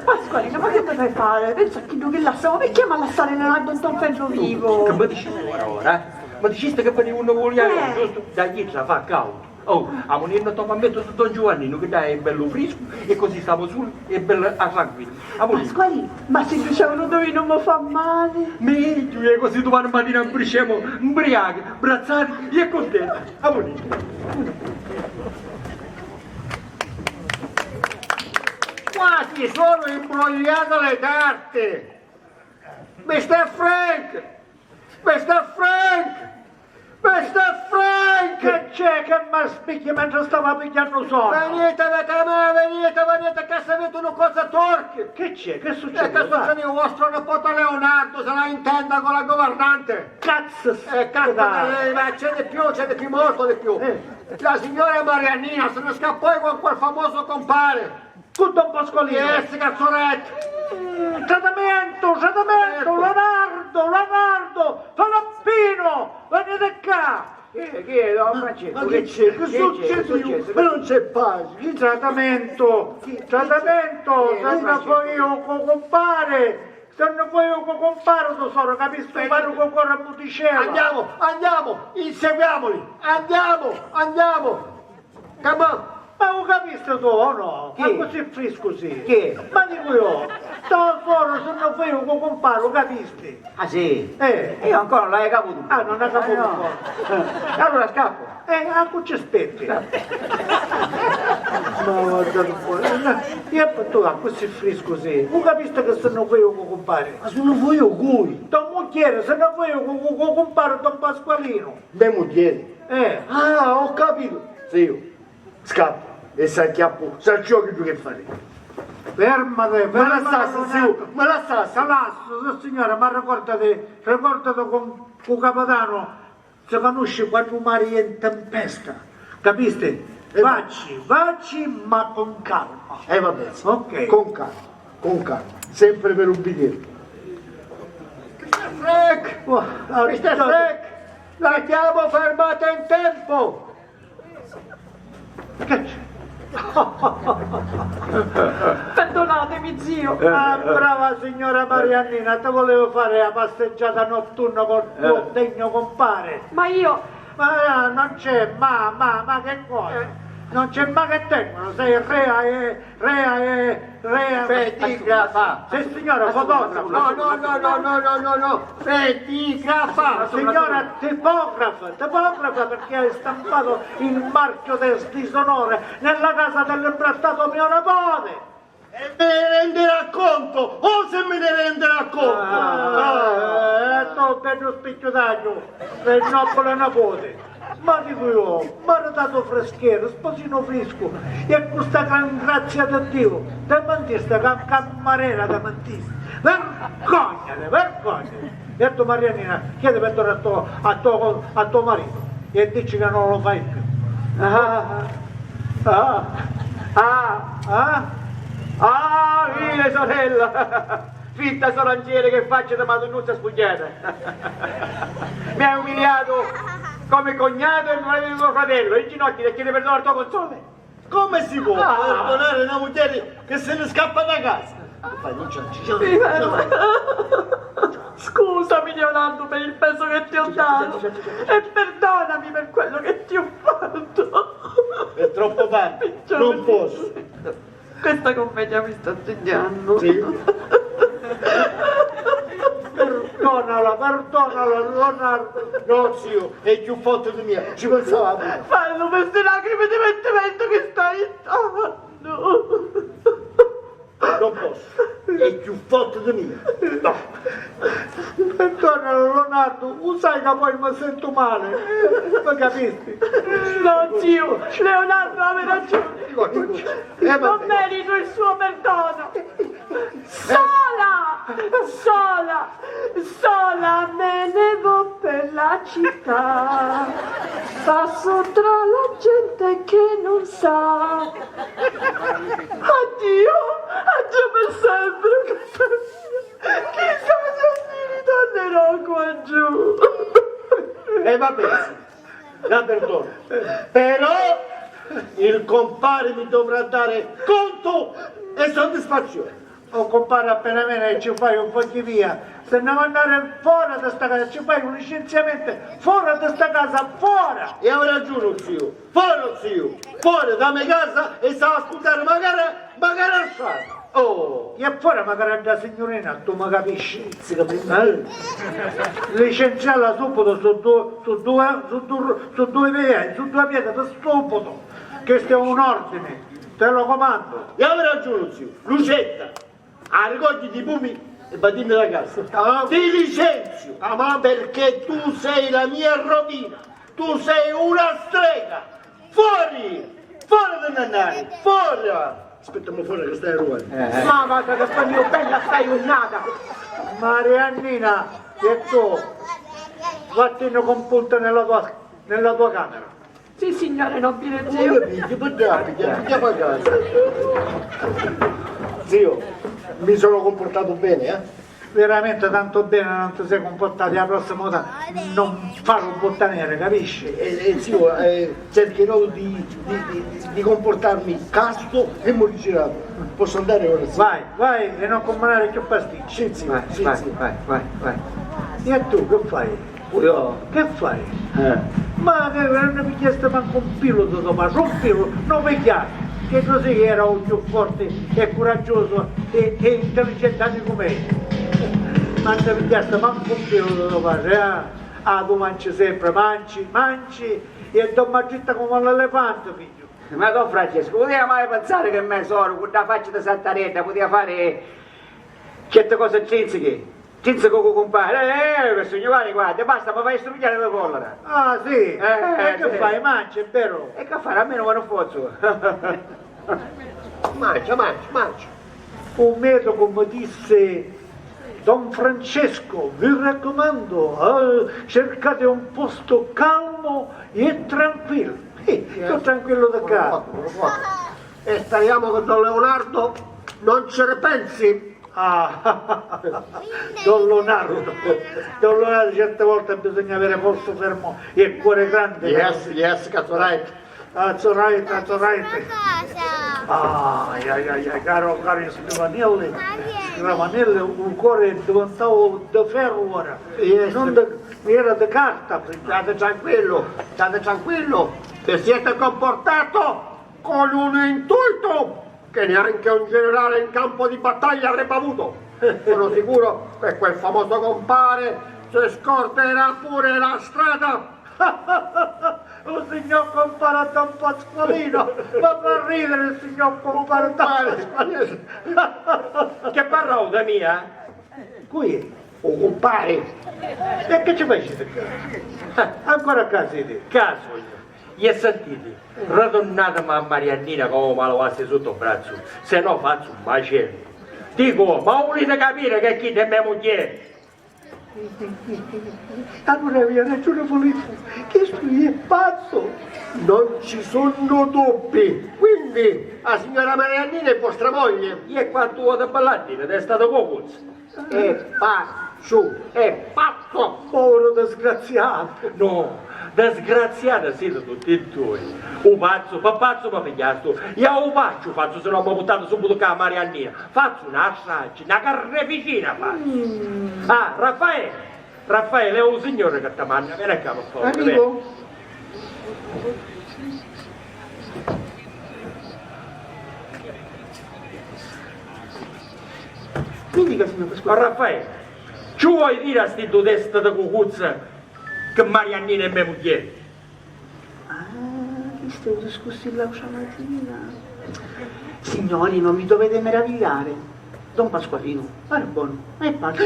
Pasqualino, ma che mi fai fare? Pensa a chiddu chi lassava, perché mi ha lassare nella contorta vivo? Che mi dici ora, ora? Mi dicisti che venivo uno vuliare, eh, giusto? Dai, chi la fa cauda. Oh, amuninni, toma metto su Don Giovannino, che dai è bello frisco e così stiamo soli e bello tranquilli. Amuninni. Pasqualì, ma se dicevano dove non mi fa male? Meglio, e così domani mattina usciamo imbriachi, brazzati e contenti. Amuninni. Quasi sono imbrogliate le carte. Mister Frank! Mister Frank! Mister Frank! Che c'è che mi spicchi mentre stava pigghiannu sonnu? Venite, venite, venite, che si vede una cosa torca! Che c'è? Che succede? E che succede? Il vostro nipote Leonardo se la intende con la governante! Cazzo! Eh, cazzo, ma c'è di più, c'è di più, molto di più! Eh. La signora Mariannina se ne scappò con quel famoso compare! Cu Don Pasqualino! Yes, cazzoretto! Mm, tradimento, tradimento, ecco. Leonardo, Leonardo, Filippino, venite qua! Chi è? Chi è? Don Francesco, ma che c'è? Che succede? Ma non c'è pace! Chi tradimento, tradimento, se ne fo io co compare, se ne fo io co compare, tesoro, capisti? Pare co core muticella! Andiamo, andiamo, inseguiamoli, andiamo, andiamo! Come? Ma u capisti tu o no? Chi? Ma così friscu sì? Chi? Ma dicu io, sto soro se non fai un compare, u capisti? Ah sì? Eh. E io ancora non l'hai caputo. Ah, non l'hai caputo ancora. E allora scappo. Eh, a cu ci aspetti? Ma guarda un po', io per tu a così friscu sì. U capisti che se non fai un compare? Ma se non fai io cui? Tua mugghieri, se non fai io cu compare Don Pasqualino. Me mugghieri? Eh. Ah, ho capito. Zio, scappo e s'acchiappo, sacciu chiddu che fari. Fermati, fermati. Mi lassassi, zio, mi lassassi. Ti lassu, sì signore, ma ricordati, ricordati con, cu capitano si canusci quannu u mari è in tempesta, capisti? Eh, vacci, vacci, ma con calma. Eh, va bene. Ok. Con calma, con calma, sempre per ubbidire. Mister Frank! Mister Frank! L'abbiamo fermata in tempo! Che c'è? Perdonatemi, zio. Ah, brava signora Mariannina, ti volevo fare la passeggiata notturna col tuo degno compare. Ma io... Ma, eh, non c'è ma, ma, ma che cosa? Eh. Non c'è ma che tengono, sei rea e, rea e, rea. Fetigrafa. Sì, signora, fotografo. No, no, no, no, no, no, no, no. Fetigrafa. Signora, tipografa, tipografa, perché hai stampato il marchio del disonore nella casa dell'imprestato mio nipote. E mi ne renderà conto, o se mi ne renderà conto! Ah, eh, tu beddu spicchiutagghiu, e nobbula naputi! Ma dicu iu, maritatu frischeru, spusinu friscu, e cu sta gran grazia di Diu, ti mintista ca, ca cammarera ti mintista! Vergognati, vergognati! E tu, Mariannina, chiedi perdonu a to, a to, a to maritu e dicci ca non lu fai più. Ah, ah, ah, ah, ah, vide, sorella! Finta sorangera che facci di Madunnuzza spugghiata! Mi hai umiliato come cognato e marito di tuo fratello, in ginocchio e chiedi perdono al tuo console! Come si può perdonare una mugghieri che se ne scappa da casa? Che fai, non c'è, ci sono. Scusami, Leonardo, per il peso che ti ho dato e perdonami per quello che ti ho fatto. È troppo tardi, non posso. Questa commedia mi sta insegnando. Sì. Perdonala, perdonala, Leonardo. No, zio, è più forte di mia, ci pensava prima. Fallo per ste lacrime di pentimento che stai intorno. Non posso, è più forte di mia. No. Perdonalo, Leonardo, lo sai che poi mi sento male. Mi capisti? No, zio, Leonardo aveva ragione. Dico, dico. Eh, non merito il suo perdono. Sola, sola, sola me ne vo' per la città. Passo tra la gente che non sa. Addio, addio per sempre, casa mia. Chissà se mi ritornerò qua giù. E va bene, la perdono. Però il compare mi dovrà dare conto e soddisfazione. Oh, compare, appena meno e ci fai un fuochi via. Se ne va andare fora da sta casa, ci fai un licenziamento fora da sta casa, fora! E avrà ragione, zio. Fora, zio. Fora da me casa e stava a ascoltare magari, magari a strada. Oh! E fora magari da signorina, tu mi capisci? Si capisci? Eh? Licenziala subito su due, su due, su due, su due piedi, su due piedi, subito. Questo è un ordine, te lo comando. E avrà ragione, zio. Lucetta, arricogghiti i pumi e vatinni da casa. Ah. Ti licenzio, ah, ma perché tu sei la mia rovina. Tu sei una strega. Fuori! Fuori di Nannari! Fuori! Aspettami fuori che stai arrivando. Eh, eh. Ma guarda che poi mio bella stai unnata. Mariannina, e tu, vattene con punta nella tua, nella tua camera. Sì, signore nobile zio. Io vi, ti portiamo, ti portiamo a casa. Zio, mi sono comportato bene, eh? Veramente tanto bene non ti sei comportato, la prossima volta non fare un bottanere, capisci? E, e zio, eh, cercherò di, di, di, di comportarmi casto e morigerato. Posso andare ora, zio? Vai, vai e non combinare più pasticci. Sì, zio, vai, sì, vai, zio. Vai, vai, vai. E tu che fai? Io? Che fai? Eh. Ma che non ne pigliasti manco un pilu di to patri, un pilu, non pigliasti, che così era u cchiù forti e curaggiusu e, e intelligenti anni cu me. Ma non ne pigliasti manco un pilu di to patri, eh? Ah, tu manci sempri, manci, manci e dormi dritta comu l'elefanti, figghiu. Ma don Francescu, putia mai pinsari che me soru, cu dda facci di santaredda, putia fari certi cosi trinzichi? Trinzicu cu cumpari, eh, eh, quessu Giuvanni, guarda, basta, mi fai strugghiari di collera. Ah, sì? Eh, e che fai, manci, è vero? E che fari, almenu quannu fozzu. Mancia, mancia, mancia. U medicu mi dissi, don Francesco, vi raccomando, eh, cercate un posto calmo e tranquillo. Eh, sto tranquillo da qua. E speriamo che don Leonardo non ci ripensi. Ah, don Leonardo, don Leonardo, certe volte bisogna avere polso fermo e cuore grande. Yes, yes, that's right. That's right, that's right. Ah, ai, ai, ai, ai, caro, cari scrivanielli, scrivanielli, u core è diventato di ferro ora. Yes. Non di, era di carta prima. State tranquillo, state tranquillo, vi siete comportato con un intuito che neanche un generale in campo di battaglia avrebbe avuto. Sono sicuro che quel famoso compare si scorderà pure la strada. Signor compare Don Pasqualino, ma fa ridere, signor compare Don Pasqualino. Che parrauta mia? Cui è? U cumpari? E che ci faciti ccà? Ah, ancora ccà siti? Ccà sugnu. E sentiti, ritornatemi a Mariannina comu mi la levasti sotto brazzu, se no fazzu un macellu. Dicu, ma vuliti capiri che chidda è me mugghieri? Allura avia ragiuni Filippu, chistu è pazzu! Non ci sunnu dubbi! Quindi a signora Mariannina è vostra moglie? E quantu voti ballantini, testa di cucuzza? È pazzu, è pazzu! Poviru disgraziatu! No, disgraziati siti tutti e dui! U pazzu, pa pazzu mi pigghiasti, e a u pazzu fazzu si non mi purtati subitu ccà a Mariannina! Fazzu na stragi, na carneficina fazzu. Mm. Ah, Raffaele, Raffaele, è u Signore che ti manna, veni ccà, per favore, veni. Arrivo. Mi dica, signor Pasquale. Ma Raffaele, ci vuoi dire a sti due teste di cucuzza che Mariannina è me mugghieri? Ah, chistu è u discursu di l'autra matina. Signori, non vi dovete meravigliare. Don Pasqualino, pare bonu, ma è pazzu.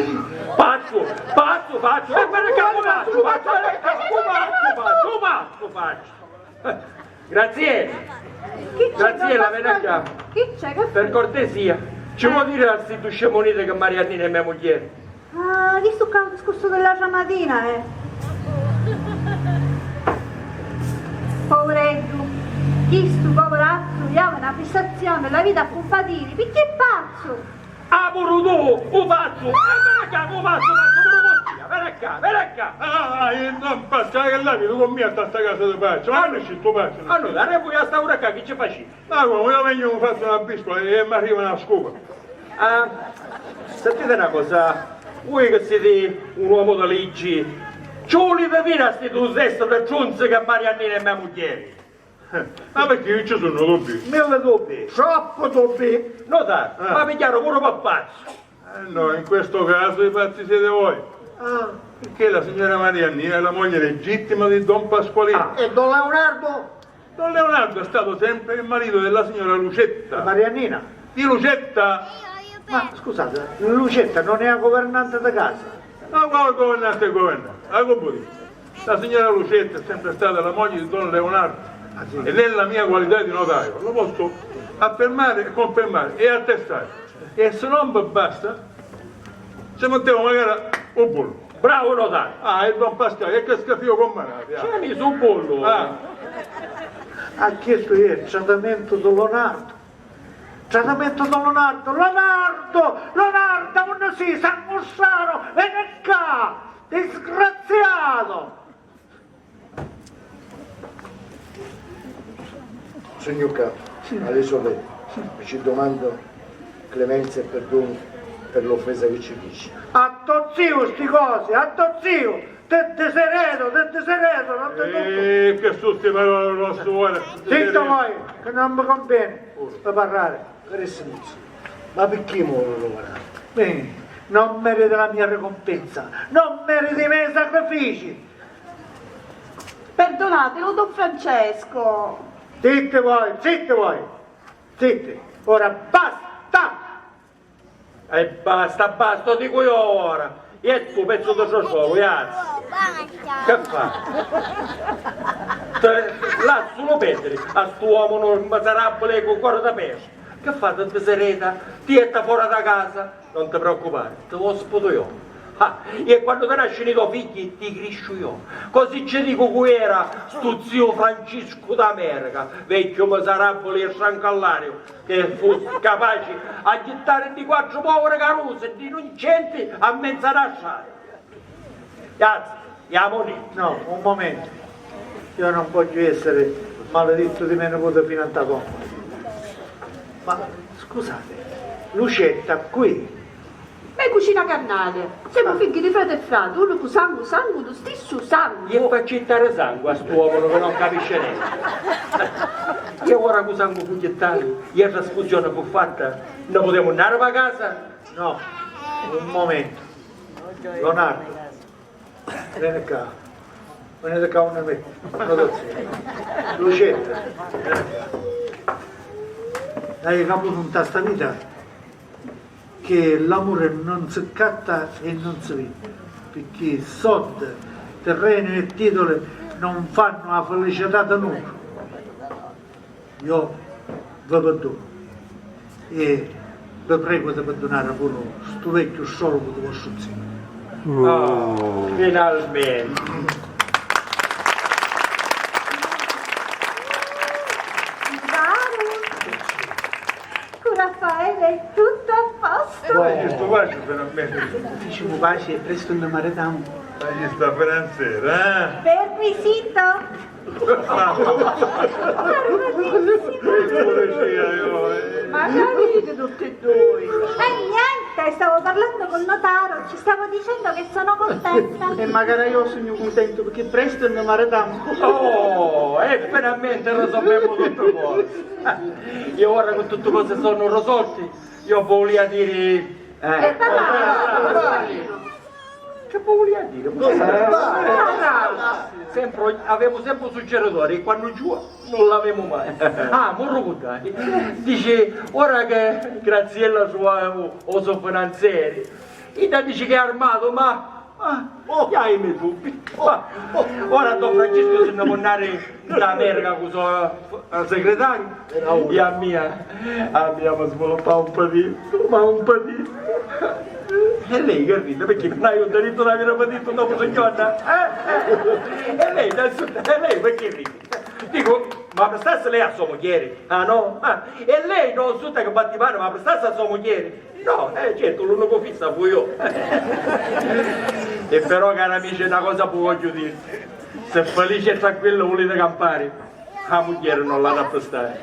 Pazzu, pazzu, pazzu, e veni ccà, u pazzu, pazzu, veni ccà, u pazzu, pazzu, u pazzu, pazzu. Eh, Graziella, Graziella, veni ccà. Chi c'è? Che per cortesia, ci vuoi dire a sti due scemunite che Mariannina è me mugghieri? Ah, chistu ccà è u discursu dell'autra matina, eh. Povereddu, chistu poverazzu avia na fissazioni, la vita a cumpatiri, picchì è pazzu! Ah, puru tu, u pazzu! Eh, veni ccà, u pazzu, pazzu, puru vossia, veni ccà, veni ccà! Ah, e non pazzu, che l'aviti cu mia a sta casa di pazzu, ma non è stu pazzu! Ah, no, dai, voi a sta ura ccà chi ci faciti? Ma comu, io vegnu, mi fazzu na biscola e m'arriva na scupa. Ah, sentiti na cosa, voi che siti un uomo di liggi, ci vuliti dire a sti due teste di trunzi che Mariannina è me mugghieri? Eh, ma perché ci sunnu dubbi? Milli dubbi, troppu dubbi! Notari, ah, ma pigghiaru puru pa pazzu! Eh no, in questo caso i pazzi siete voi. Ah. Perché la signora Mariannina è la moglie legittima di don Pasqualino. Ah, e don Leonardo? Don Leonardo è stato sempre il marito della signora Lucetta. Mariannina? Di Lucetta! Ma scusate, Lucetta non è la governante di casa? Ma quale governante e governante? La compagnia. La signora Lucetta è sempre stata la moglie di don Leonardo. Ah, sì. E nella mia qualità di notaio lo posso affermare e confermare e attestare. E se non vi basta, ci mettiamo magari un bullo. Bravo notaio! Ah, e don Pasquale, e che schifo con manati, ah. Ci hai messo un bullo? Ah. Ah, questo è il trattamento di Leonardo. Trattamento di Leonardo. Leonardo! Leonardo, dove sei? Sangustraro, vieni qua! Disgraziato! Sugnu ccà, a li so' beddi, mi ci dumannu clemenza e pirdunu pi l'offesa chi ci fici. A to ziu sti cosi, a to ziu! Ti, ti si retu, ti, ti si retu, non ti toccu! Eh, che su sti paroli rossu, ora! Zittu voi, che non mi conveni di parlare! Carissimizzu, ma picchì moru lu vanati? Eh, non meriti la mia ricompensa, non meriti i miei sacrifici! Perdonatelo, don Francesco. Zitti voi, zitti voi, zitti, ora basta! E basta, basta, lo dico io ora. E tu, pezzo di sciosciolo, jazzi. Che fa? Te, lassulo perdiri, a stu uomo non miserabile cu cuore di pesce. Che fa, ti sereta? Ti jetta fora da casa? Non ti preoccupare, ti lo sputo io. Ah, e quando ti nascinu i to figghi, ti crisciu io. Così ci dico cu era stu zio Francisco d'America, vecchio miserabile e strancallario, che fu capaci a jittari ddi quattru poveri carusi, ddi nuncenti, a menza dda strada. Jazzi, jamuni. No, un momento. Io non voglio essere maledetto di mio nipote fino a da poco. Ma scusate, Lucetta qui? Me cucina carnale. Semu figghi di frati e frati, unu cu sangu, sangu, lu stissu sangu. E fa jittari sangu a stu omu ca non capisci nenti. E ora cu sangu fu jittatu, e a trasfusioni fu fatta, no putemu andari pa casa? No, un momento. Leonardo, veni ccà. Venite ccà unni mi, Lucetta. Dai, caputu, nta sta vita che l'amuri non si ccatta e non si vinni, picchì soddi, tirreni e tituli non fannu a filicità di nuddu. Io vi pirdunu e vi pregu di pirdunari puru stu vecchiu strolucu di vostru ziu. Oh, finalmenti! Caro, cu Raffaele è tuttu a postu! Guarda, stu guarda finalmenti! Dicimu paci e prestu nni maritamu. Ma chi sta finanzera, eh? Perquisito! Ma c'aviti tutti e dui? E niente, stavo parlando col notaro, ci stavo dicendo che sono contenta. E magari io sugnu cuntentu picchì prestu nni maritamu. Oh, e finalmenti risolvemu tutti cosi. E ora che tutti cosi sono risolti, io volia diri, eh. E parla! Che vulia diri? Sempre, avemu sempre un succeditore e quannu giù non l'avemu mai. Ah, morru cu dai. Dici, ora che Graziella truvau o so finanzieri, idda dici che è armatu, ma, ma, oh, hai i me dubbi. Ma, ora Don Francisco si ne può andare in America con so, eh, segretario. E a mia, a mia mi sviluppau un patito, ma un patito. E lei che ride? Perché non hai un diritto ad avere un patito dopo sei giorni? Eh? E lei, adesso, e lei perché ride? Dico, ma prestesse lei a sua moglie? Ah no? Ah, e lei no, sutta che batti mano, ma prestesse a sua moglie? No, eh, certo, l'unico fissa fu io. E però, cari amici, una cosa vi voglio dire. Se felice e tranquillo volete campare, a mugghieri non l'ha da prestare.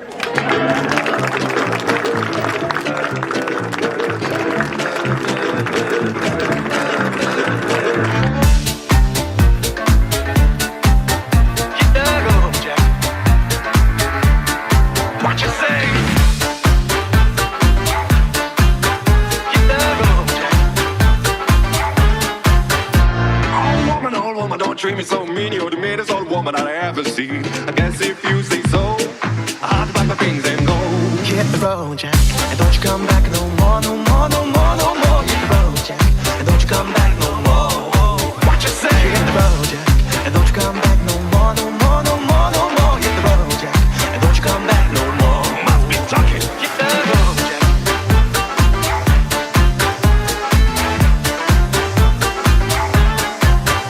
All woman, all woman, don't treat me so mean. You're the meanest old woman I ever seen. I guess if you say so, I'll pack my things and go. Hit the road, Jack, and don't you come back no more, no more, no more, no more. Hit the road, Jack, and don't you come back no more. What you say? Hit the road, Jack, and don't you come back no more, no more, no more, no more. Hit the road, Jack, and don't you come back no more. Must be talking. Hit the road, Jack.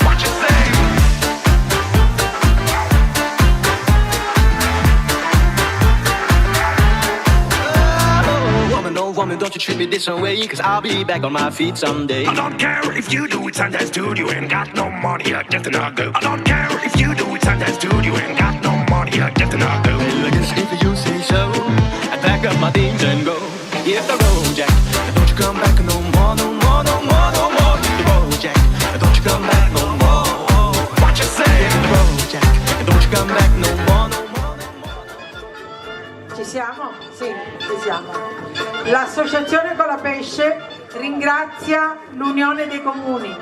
What you say? Oh, woman, oh, woman, don't you treat me this way, 'cause I'll be back on my feet someday. I don't care if you do it Sundays too, you ain't got no money, I get another. I don't care if you do it Sundays too, you ain't got no money, I get another. Well, I guess if you say so, I pack up my things and go. Hit the road, Jack, and don't you come back no more, no more, no more, no more. Hit the road, Jack, and don't you come back no more. What you say? Hit the road, Jack, and don't you come back no more, no more, no more, no more. Ci siamo? Sì, ci siamo. L'associazione Colapesce ringrazia l'Unione dei Comuni,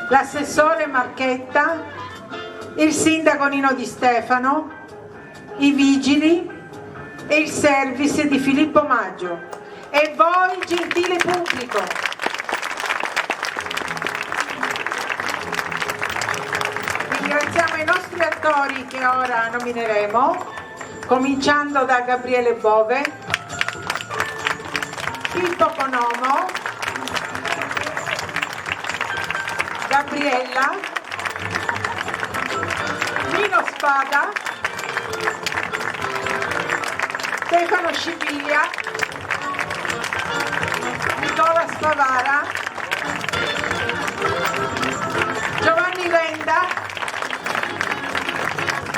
l'assessore Marchetta, il sindaco Nino Di Stefano, i vigili e il service di Filippo Maggio. E voi, gentile pubblico. Ringraziamo i nostri attori che ora nomineremo, cominciando da Gabriele Bove, Pippo Bonomo, Gabriella, Nino Spada, Stefano Scipiglia, Nicola Spavara, Giovanni Venda,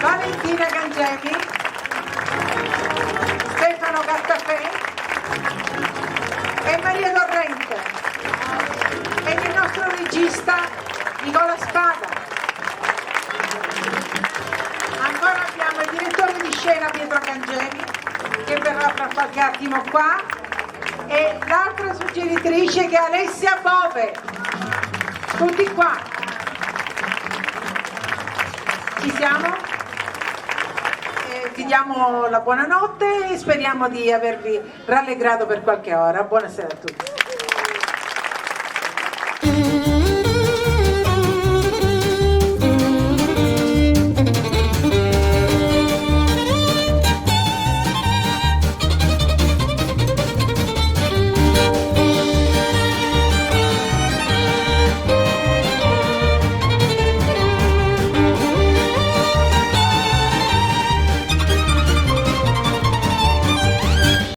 Valentina Gangemi, Stefano Gattafè e Maria Torrente e il nostro regista Nicola Spada. Ancora abbiamo il direttore di scena Pietro Gangemi, che verrà fra qualche attimo qua, e l'altra suggeritrice che è Alessia Bove. Tutti qua. Ci siamo. Eh, vi diamo la buonanotte e speriamo di avervi rallegrato per qualche ora. Buonasera a tutti.